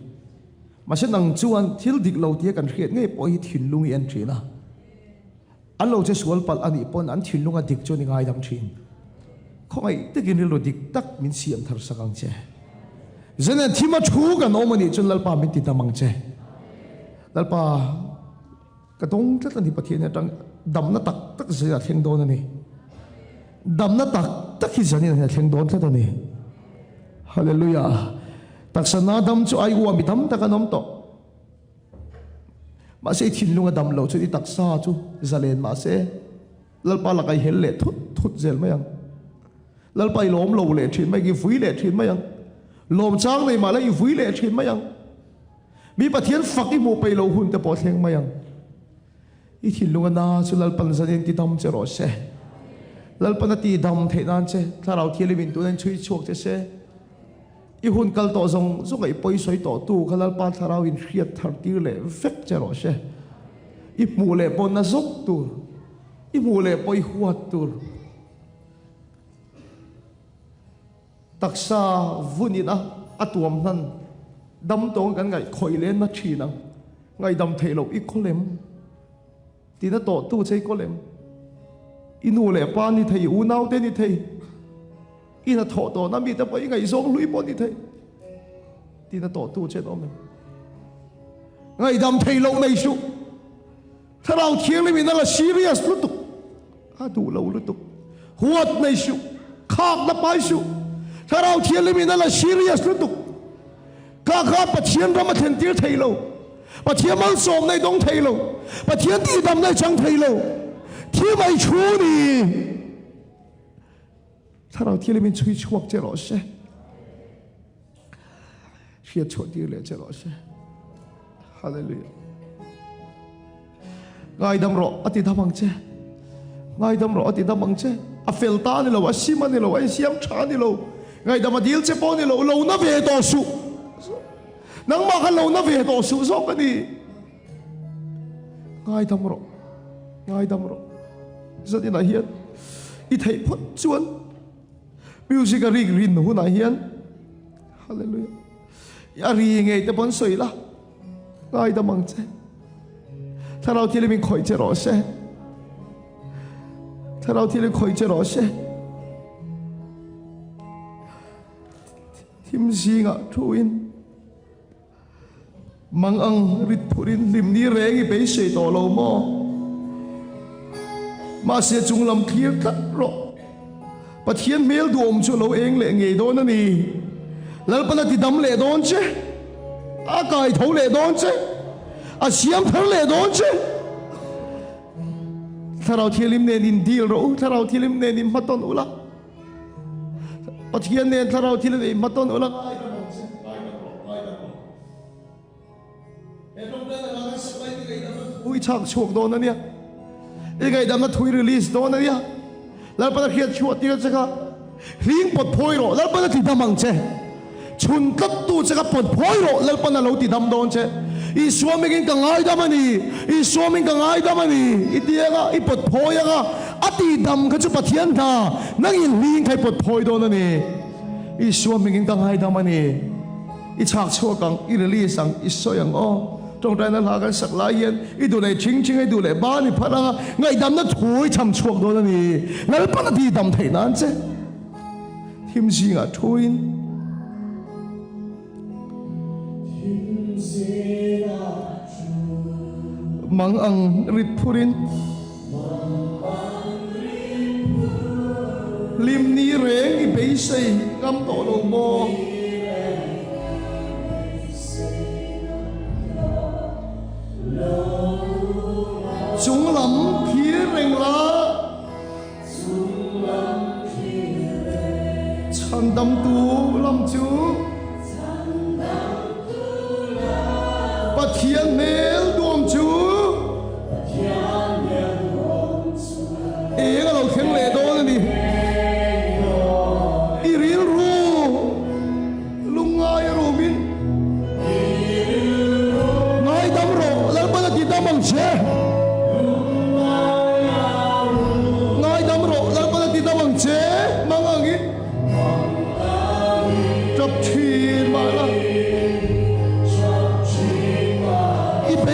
S1: Mahse nang chuan thil dik lo tia kan hriat ngei pawh hi thinlung i en thin a. An lo che sual palh a nih pawn an thinlung a dik chuan i ngaidam thin. Khawngaih takin rilru dik tak min siam thar sak ang che. Zenen thim a thu kan awm a nih chuan Lalpa min ti dam ang che. Lalpa ka dawng tlat a ni Pathian atang damna tak tak zia thleng dawn a ni. Damna tak tak hi zanin a thleng dawn tlat a ni. Hallelujah. Taksa na dam chu ai uami tam tak an awm tawh. Mahse i thinlung a dam loh chuan i taksa chu zalen mahse Lalpa lakah i hel leh thut thut zel mai ang. Lalpa i lawm lo leh thin mai ang, i vui leh thin mai ang. Lawm chang nei mahla i vui leh thin mai ang. Mi Pathian fak i hmuh peih loh hun te pawh thleng mai ang. I thinlung a na chu Lalpan zanin ti dam che rawh se. Lalpan a ti dam theih nan che Thlarau Thianghlim in tuna in chhui chhuak che se. I hun kal tawh zawng zawng a i pawi sawi tawh tu kha Lalpa Thlarau in hriat thar tir leh vek che rawh se. I hmuh leh pawh na zawk tur, i hmuh leh pawh i huat tur. Taksa vun in a a tuam hnan. Dam tawng kan ngaih khawih leh na thin ang. Ngaihdam theih loh i kawlem. Tina tawh tu che i kawlem. I nu leh pa ni thei, i unau te ni thei. I hnathawh tawhna mite pawh i ngaihzawng hlui pawh ni thei. Tina tawh tu che an awm em? Ngaihdam theih loh nei suh. Thlarau Thianghlim in a la serious lutuk, a duh lo lutuk. Huat nei suh, khakna pai suh. Thlarau Thianghlim in a la serious lutuk. Ka kha Pathian ram a thlen tir thei lo. Pathian malsawmna i dawng thei lo. Pathian tihdamna i chang thei lo. Thi mai thu ni. Thlarau Thianghlim in chhui chhuak che rawh se. Hriat chhuah tir leh che rawh se. Hallelujah. Ngaidam rawh a ti dam ang che. Ngaidam rawh a ti dam ang che. A fel ta a ni lo, a sim a ni lo, a insiam tha a ni lo. Ngaidam a dil che pawh a ni lo, lo na ve tawh suh. Nangmah kha lo na ve tawh suh zawk a ni. Ngaidam rawh. Ngaidam rawh. Zaninah hian i theih phawt chuan Music a rik rin hunah hian Hallelujah a ri ngei te pawn sawi la ngaidam ang che Thlarau Thianghlim in khawih che rawh se Thlarau Thianghlim khawih che rawh se Thim zingah thu in Mang ang rit phurin hlim ni reng i beisei tawh lo maw? Mahse chung lam thlir tlat rawh. Pathian hmel duhawm chu a lo eng leh ngei dawn a ni. Lalpan a ti dam leh dawn che. A kai tho leh dawn che. A siam thar leh dawn che. Thlarau Thianghlim nen in deal rawh u. Thlarau Thianghlim nen in hmatawn ula. Pathian nen thlarau thil a nei hmatawn ula ngaidam ang che, ngaidam rawh, ngaidam rawh. He tawngtaina hla kan sak lai hi ngaihdamna thu i chhak chhuak dawn a nia. I ngaihdamna thu i release dawn a nia. Lalpan a hriat chhuah tir che kha hling pawt phawi rawh, Lalpan a ti dam ang che. Chhun tlat tu che kha pawt phawi rawh, Lalpan a lo ti dam dawn che. Isua mingin ka ngaidam a ni, Isua ming ka ngaidam a ni, i ti anga, i pawt phawi anga, a ti dam kha chu Pathian hna, nangin hling kha i pawt phawi dawn a ni. Isua mingin ka ngaidam a ni. I chhak chhuak ang, i release ang, i sawi ang aw. Tawngtaina hla kan sak lai hian i duh leh thing thing a, i duh leh ban i phat anga, ngaihdamna thu i cham chhuak dawn a ni. Lalpan a ti dam theih nan che. Thim zingah thuin.
S2: Thim zingah thu.
S1: Mang ang rit phurin.
S2: Mang ang rit phur.
S1: Hlim ni reng i beisei ngam tawh lo maw?
S2: Hlim ni reng i beisei ngam tawh lo maw?
S1: Chung lam thlir reng la. Chhandamtu lam chu Pathian hmel duam chu eng a lo thleng leh dawn a ni. I rilru lungngai a rumin ngaidam rawh, Lalpan a ti dam ang che. Ngaidam rawh, Lalpan a ti dam ang che. Mang angin tap thin mah la. I beisei.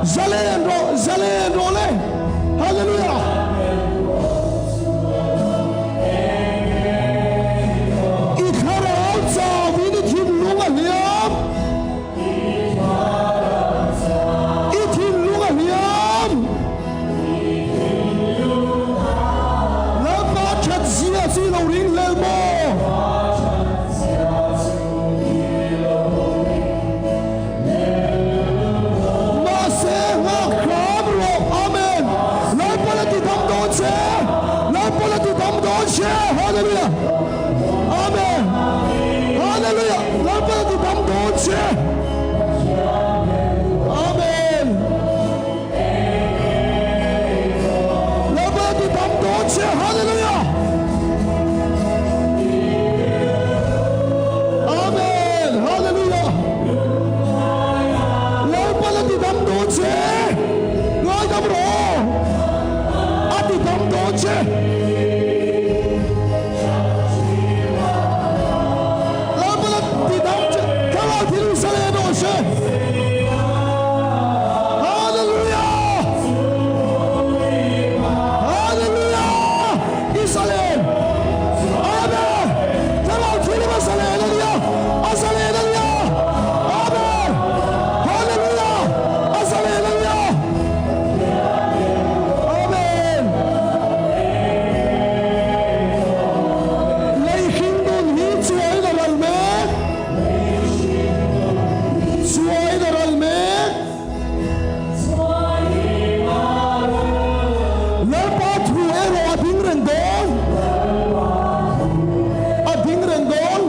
S1: Zalen rawh, zalen rawh le. Hallelujah. I thlarau chauhin i thinlung a hliam. I thinlung a hliam. Lalpa that zia chu i lo ring hlel maw? Mahse nghak hram rawh. Amen. Lalpa la ti dam dawn che. Lalpa la ti dam dawn che. Hallelujah. Amen. Hallelujah. Lalpa la ti dam dawn che. Amen. Lalpa la ti dam dawn che. Hallelujah. Amen. Hallelujah. Lalpa la ti dam dawn che. Ngaidam rawh. A ti dam dawn che. Lalpa la ti dam che. Thlarau thil in sa leh dawn che. Hallelujah. Hallelujah. Israel. Amen. Thlarau thilim a zalen a nia. A zalen a nia. Amen. Hallelujah. A zalen a nia. Amen. Lei hring nun hi chuaiin a ral mek. Chuaiin a ral mek. Lalpa thu erawh a ding reng dawn. A ding reng dawn.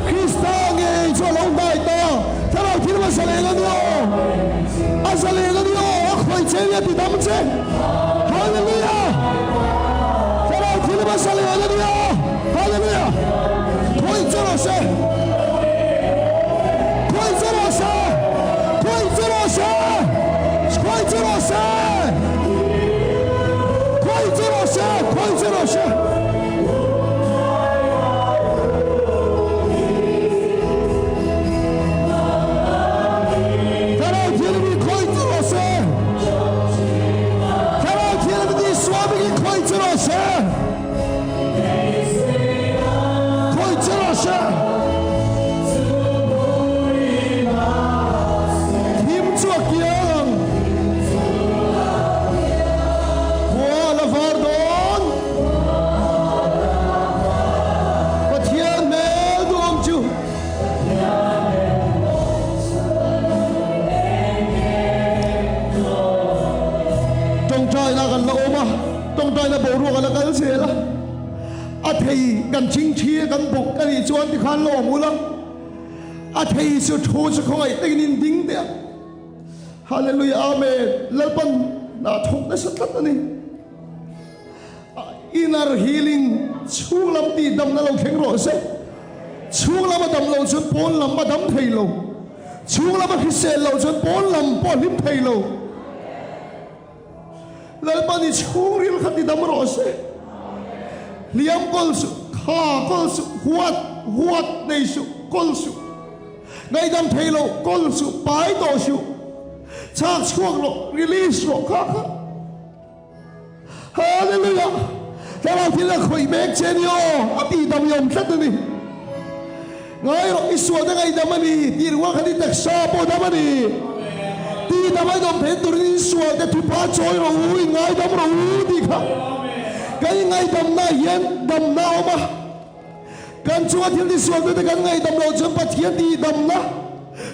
S1: Krista ngei chu a lo hnai ta. Thlarau thil a zalen a ni aw. A zalen a ni aw. A khawih che nia ti dam che. Hallelujah. Thlarau thil a zalen a ni aw. Hallelujah. Khawih che rawh se. Khawih che rawh se. Khawih che rawh se. Khawih che rawh se. Khawih che rawh se. Khawih che rawh se. Thlarau Thianghlim khawih che rawh se. Thlarau Thianghlim Isua bik khawih che rawh se. Khawih che rawh se. Thim chu a kiang ang. Khua a la var dawn. Pathian hmel duhawm chu. Tawngtaina kan la awm a, tawngtaina boruak a la kal zel a. A thei kan chingthi a kan bawk a nih chuan tikhan la awm ula, a thei chu thu chu khawngaih takin in ding teh a. Hallelujah Amen Lalpan hna thawk nasa tlat a ni. Inner healing chhung lam tih damna lo thleng rawh se. Chhung lam a dam loh chuan pawn lam a dam thei lo. Chhung lam a hrisel loh chuan pawn lam pawh a hlim thei lo. Lalpa ni chhungril kha ti dam rawh se. Hliam kawl suh, kha kawl suh, huat huat nei suh, kawl suh. Ngaihdam thei lo, kawl suh, pai tawh suh. Chhak chhuak rawh, release rawh kha kha. Hallelujah! Thlarau thil a khawih mek che ni aw, a tih dam i awm tlat a ni. Ngai rawh, i sualna ngaihdam a ni, tih ringawt khan i taksa pawh dam a ni. Tih dam a inawm theih turin in sualte thupa chawi rawh u, in ngaidam rawh u tih kha. Kan ingaihdamnaah hian damna a awm a. Kan chunga thil tisualtute kan ngaihdam loh chuan Pathian tihdamna,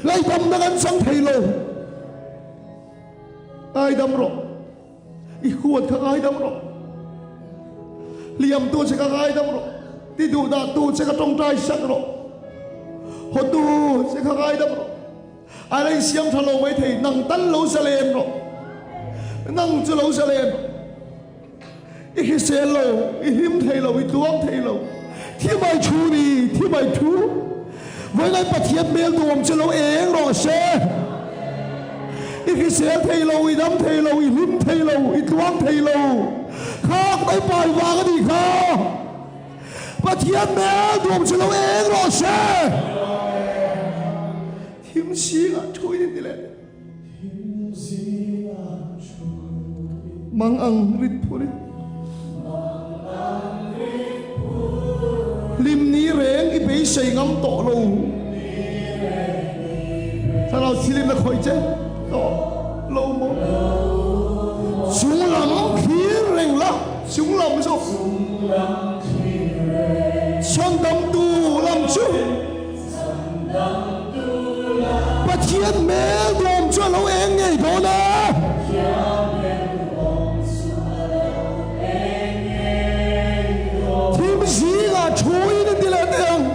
S1: ngaihdamna kan chang thei lo. Ngaidam rawh. I huat kha ngaidam rawh. Hliamtu che kha ngaidam rawh. Ti duhdahtu che kha tawngtai sak rawh. Hawtu che kha ngaidam rawh. A la insiam tha lo mai thei, nang tal lo zalen rawh. Nang chu lo zalen rawh. I hrisel lo, i hlim thei lo, i tluang thei lo. Thi mai thu ni, thi mai thu. Vawiin Pathian hmel duhawm che lo eng rawh se. I hrisel thei lo, i dam thei lo, i hlim thei lo, i tluang thei lo. Khak mai pai vang a nih kha. Pathian hmel duhawm che lo eng rawh se. Thim zingah thuin in ti leh. Mang ang rit phurin. Hlim ni reng i beisei ngam tawh lo. Thlarau thilim na khawih che tawh lo maw? Chung lam thlir reng la, chung lam chu. Chhandamtu lam chu. Pathian hmel dawm chu a lo eng ngei dawn a. Thim zingah thuin a ti leh teh ang.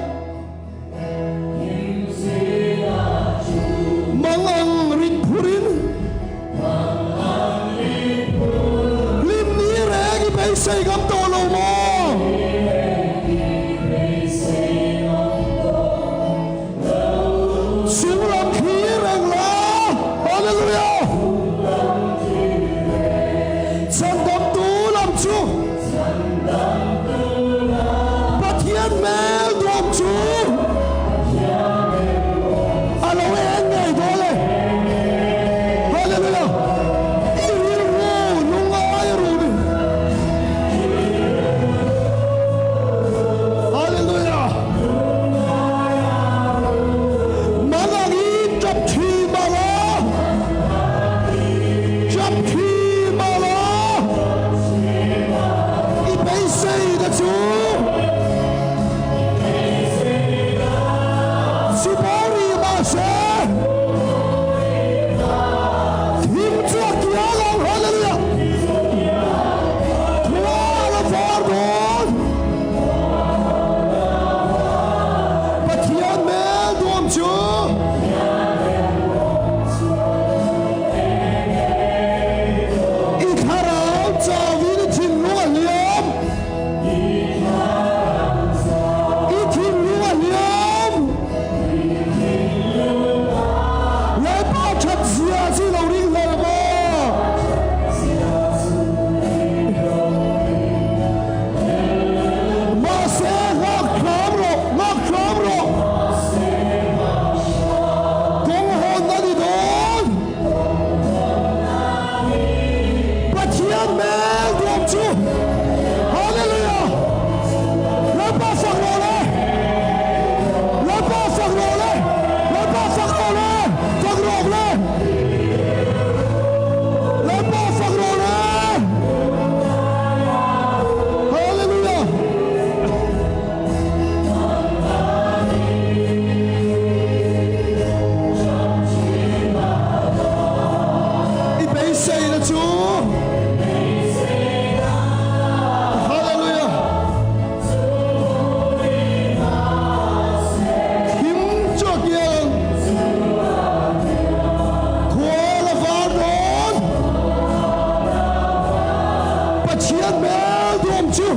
S1: Mang ang rit phurin. Hlim ni reng i beisei ngam tawh lo maw? Chung lam thlir reng la. Hallelujah! Chhandamtu lam chu Pathian hmel duam chu a lo eng ngei dawn e. Hallelujah! I rilru lungai a ru ni. Hallelujah! Mang angin tap thi mala. Tap thi mala. I beisei na chu Sibori mahse Thim chu a kiang ang. Hallelujah! Khual a var dawn. Pathian hmel duam chu. I thlarau chauhin i thinlung a hliam. I thinlung a hliam. Lalpa that zia chu lo ring hlawm maw? Mahse nghak hram rawh, nghak hram rawh. Kawng hawn a ni dawn. Pathian hmel duam chu. Hallelujah! Lalpa fak rawh le! Lalpa fak rawh le! Lalpa fak rawh le! Fak rawk le! Lalpa fak rawh le! Hallelujah! I beiseina chu Hallelujah! Thim chu a kiang khual a var dawn. Pathian hmel duam chu.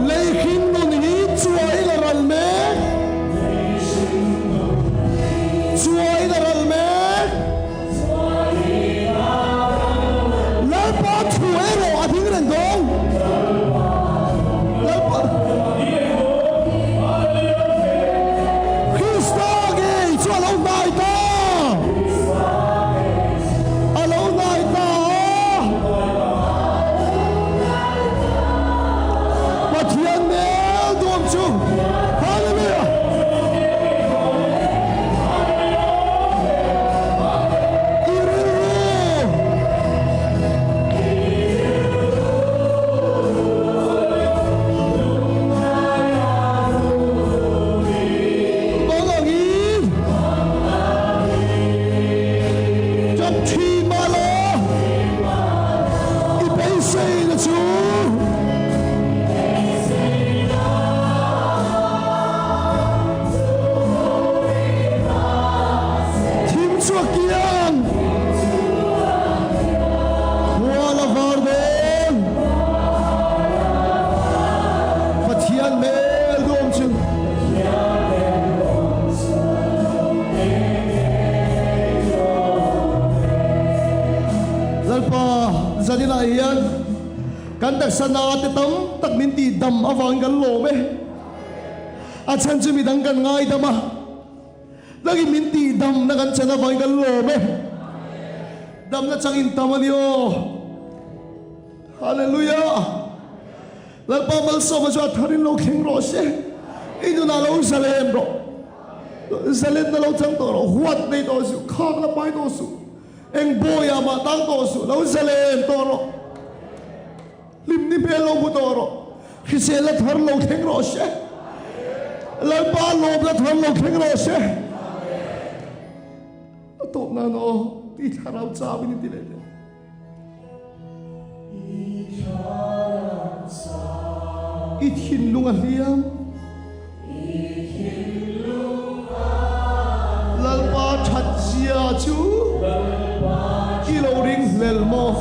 S1: Lei hring nun hi chuain a ral mek. Chuain a ral mek. Lalpa thu erawh a ding reng dawn. Lalpa Krista ngei chu a lo hnai ta. A lo hnai ta a. Pathian hmel duam chu. Hallelujah! I rilru. Bang angin. Chap thin mah la. I beiseina chu. Thim chu a kiang. Khual a var dawn. Pathian hmel duam chu. Lalpa zaninah hian. Kan taksa na te tam tak min tih dam avangin kan lawm e. A chhan chu midang kan ngaidam a, nangin min tih damna kan chan avangin kan lawm e. Damna changin tam a ni aw. Hallelujah! Lalpa malsawma chu a tharin lo thleng rawh se. I nunah lo zalen rawh. Zalenna lo chang tawh rawh. Huat nei tawh suh, khak la pai tawh suh. Eng bawiah mah tang tawh suh, lo zalen tawh rawh. Hlimni hmel lo hmu tawh rawh. Hriselna thar lo thleng rawh se. Lalpa lawmna thar lo thleng rawh se. A tawp nan aw, ti thlarau chau in i ti leh teh. I thinlung a hliam. Lalpa that zia chu i lo ring hlel maw?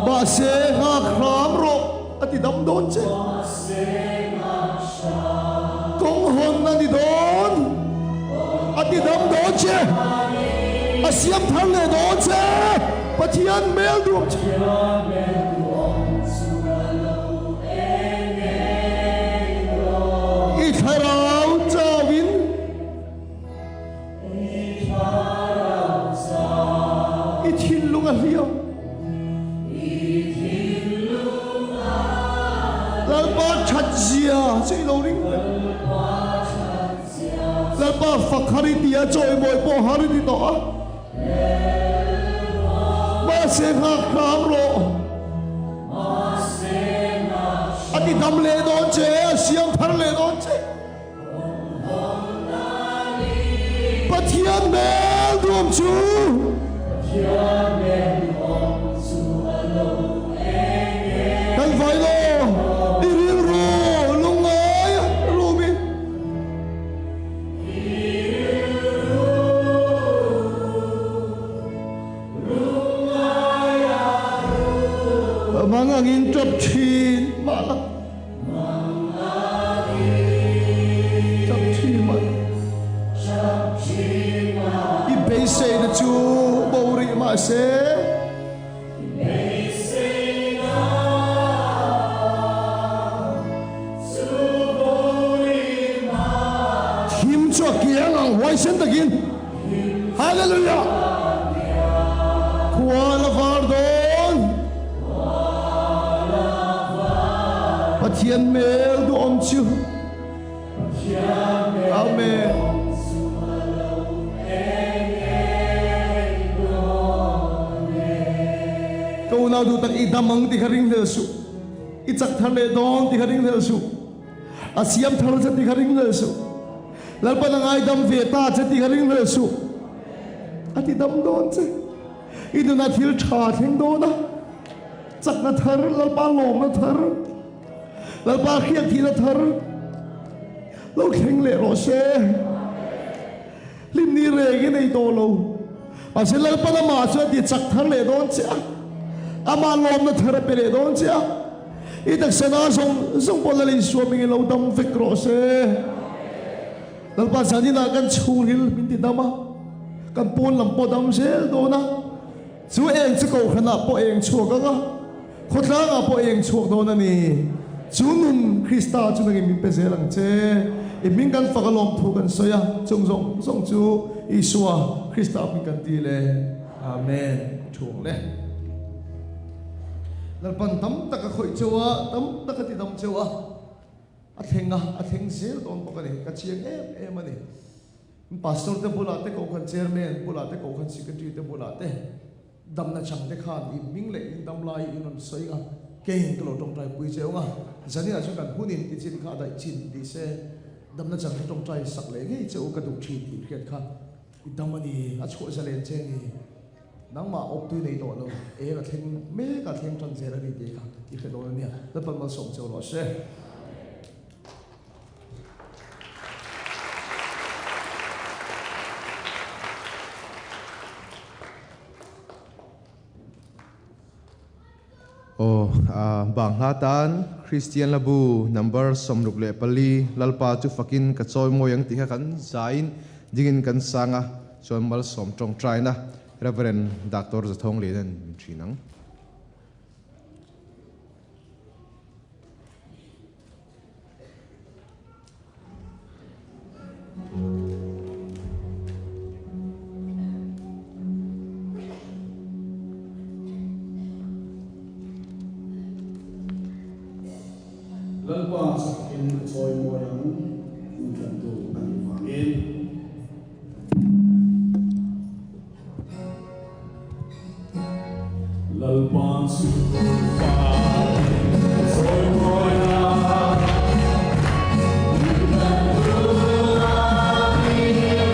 S1: Mahse nghak hram rawh a ti dam dawn che. Kawng hawn a ni dawn a ti dam dawn che. A siam thar leh dawn che. Pathian hmel duam che. I thlarau chauhin. I thinlung a hliam. Lalpa that zia chu i lo ring reng. Lalpa fak har i ti a, chawimawi pawh har i ti tawh a. Mahse nghak hram rawh. A ti dam leh dawn che, a siam thar leh dawn che. Pathian hmel duam chu. Kan vai lo i rilru lungngai rum i. Mang angin tap thin mah la. I beiseina chu bo rih mah se. Thim chu a kiang ang huaisen takin. Hallelujah! Khua la var dawn. Pathian hmel duhawm chu. Amen. Ka unau duh tak i dam ang ti kha ring hlel suh. I chak thar leh dawn ti kha ring hlel suh. A siam thar che ti kha ring hlel suh. Lalpan a ngaidam ve ta che tih ka ring hlel suh. A ti dam dawn che. I nunah thil tha thleng dawn a. Chakna thar, Lalpa lawmna thar, Lalpa hriat thihna thar lo thleng leh rawh se. Hlimni reng i nei tawh lo. Mahse Lalpan amah chu a ti chak thar leh dawn che a. Amah lawmna thar a pe leh dawn che a. I taksa na zawng zawng pawh Lal Isua hmingin lo dam vek rawh se. Lalpa zaninah kan chhungril min ti dam a, kan pawn lam pawh dam zel dawn a, chu eng chu kohhranah pawh eng chhuak ang a, khawtlangah pawh eng chhuak dawn a ni. Chu nun Krista chu nangin min pe zel ang che. I hming kan fak a lawmthu kan sawi a, chung zawng zawng chu Isua Krista hming kan ti le. Amen. Thuang le. Lalpan tam tak a khawih cheu a, tam tak a ti dam cheu a, a thleng a, a thleng zel dawn bawk a ni. Ka chiang em em a ni. Pastor te bulah te, Kohhran Chairman bulah te, Kohhran Secretary te bulah te damna chang te khan in hming leh in dam lai in rawn sawi a, keiin ka lo tawngtai pui cheu ang a, zaninah chuan kan hunin ti chin kha a daih chin ti se, damna chang kha tawngtai sak leh ngei cheu ka duh thin tih hriat kha i dam a ni, a chhuah zalen che a ni. Nangmah awptui nei tawh lo, eng a thleng mek a thleng tan zel a ni tih kha i hre dawn a nia. Lalpan malsawm cheu rawh se.
S3: Aw, bang hla tan Kristian Labu number 64 Lalpa chu fakin ka chawi mawi ang tih kha kan zain dingin kan sang a, chuan malsawm tawngtaina. Rev. Doctor Zathawng Liana'n min thin ang.
S1: Lalpa chu fakin a chawi mawi ang, intlantu a nih vangin. Lalpa chu fakin a chawi mawi ang, intlantu a nih vangin.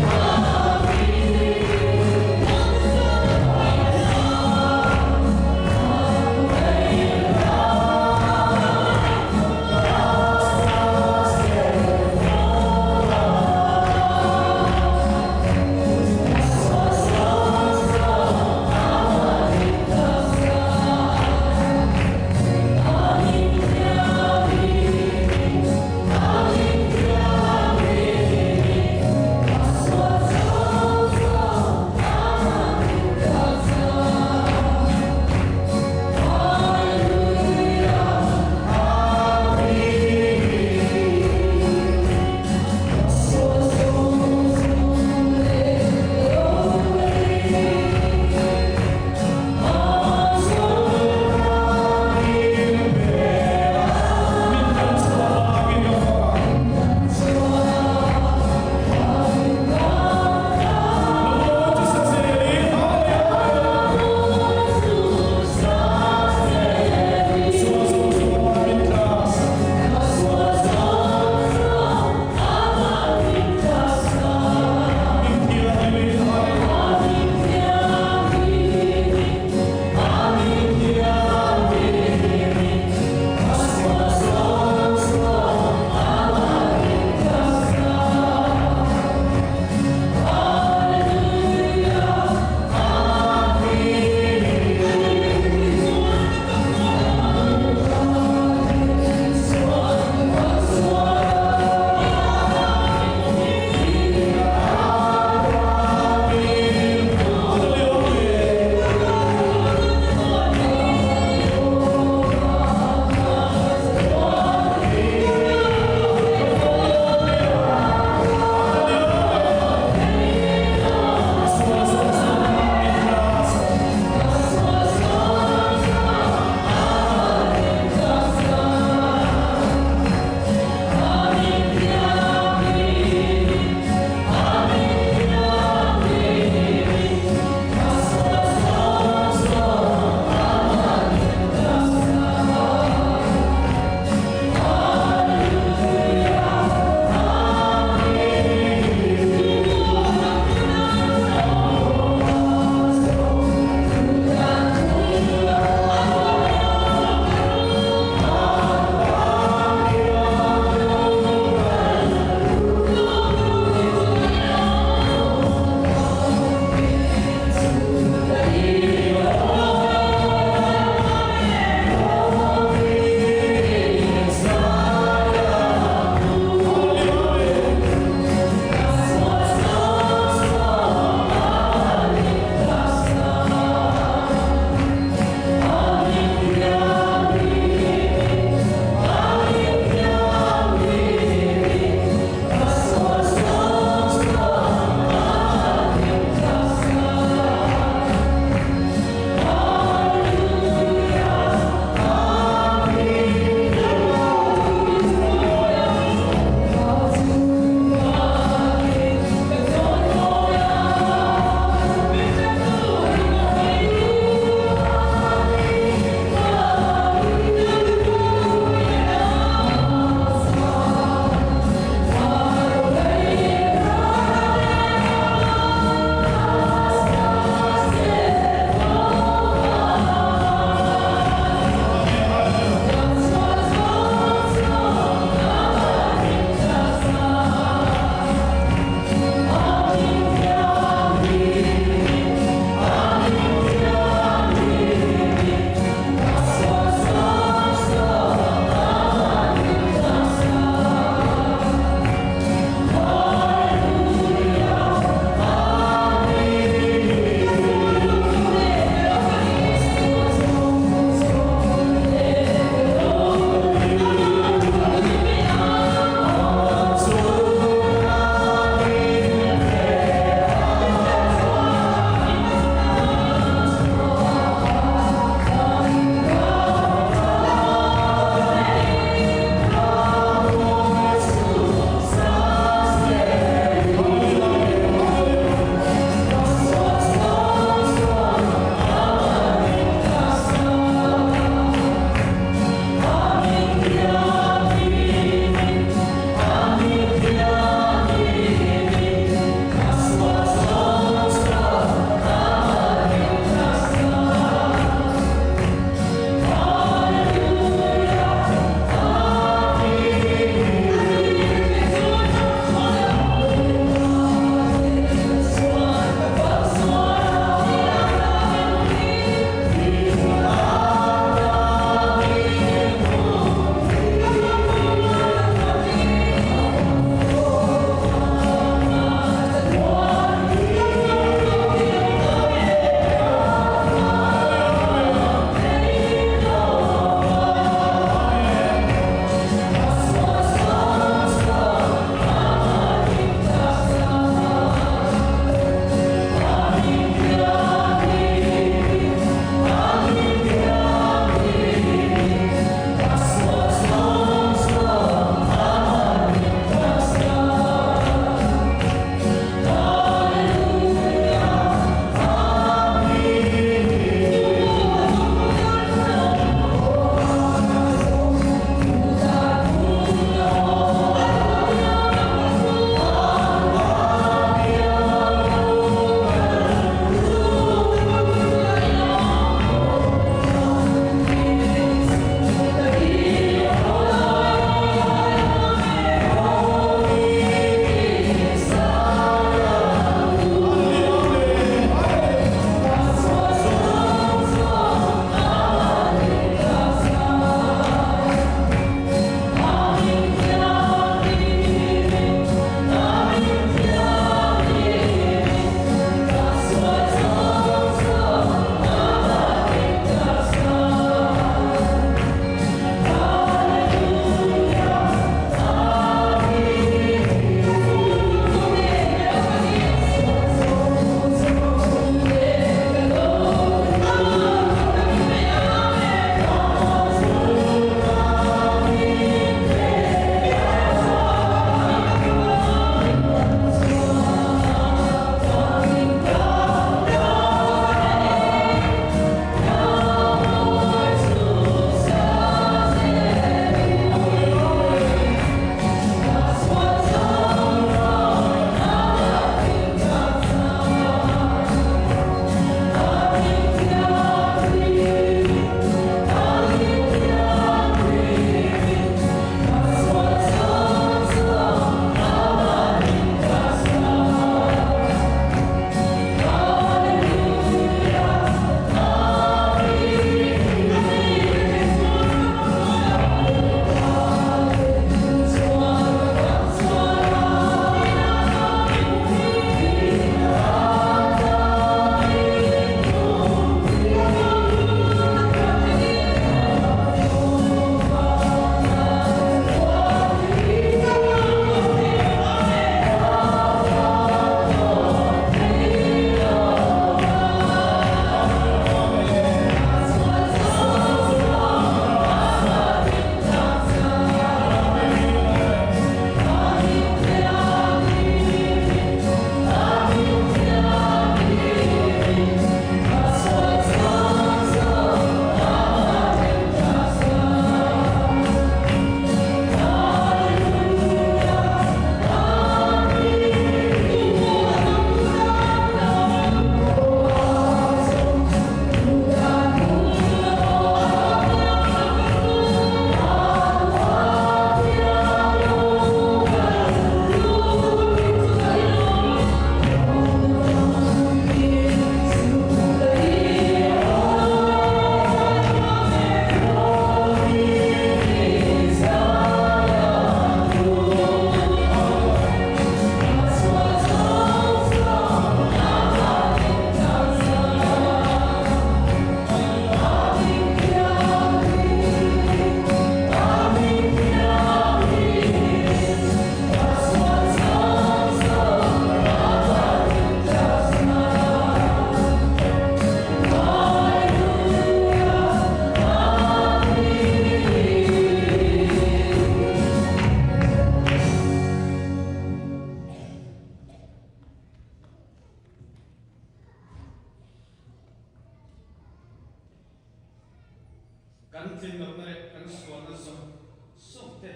S4: te,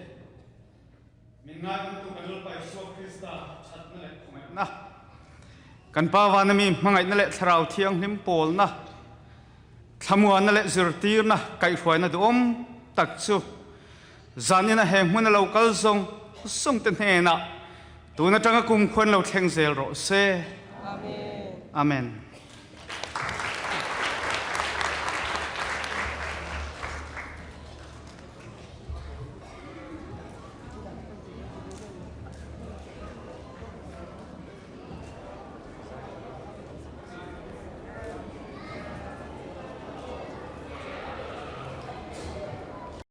S4: min ngaidamtu kan Lalpa Isua Krista thatna leh khawngaihna, kan Pa vana mi hmangaihna leh Thlarau Thianghlim pawlna, thlamuanna leh zirtirna kaihhruaina duhawm tak chu zanina he hmuna lo kal zawng zawng te hnenah tun atanga kumkhuan lo thleng zel rawh se. Amen. Amen.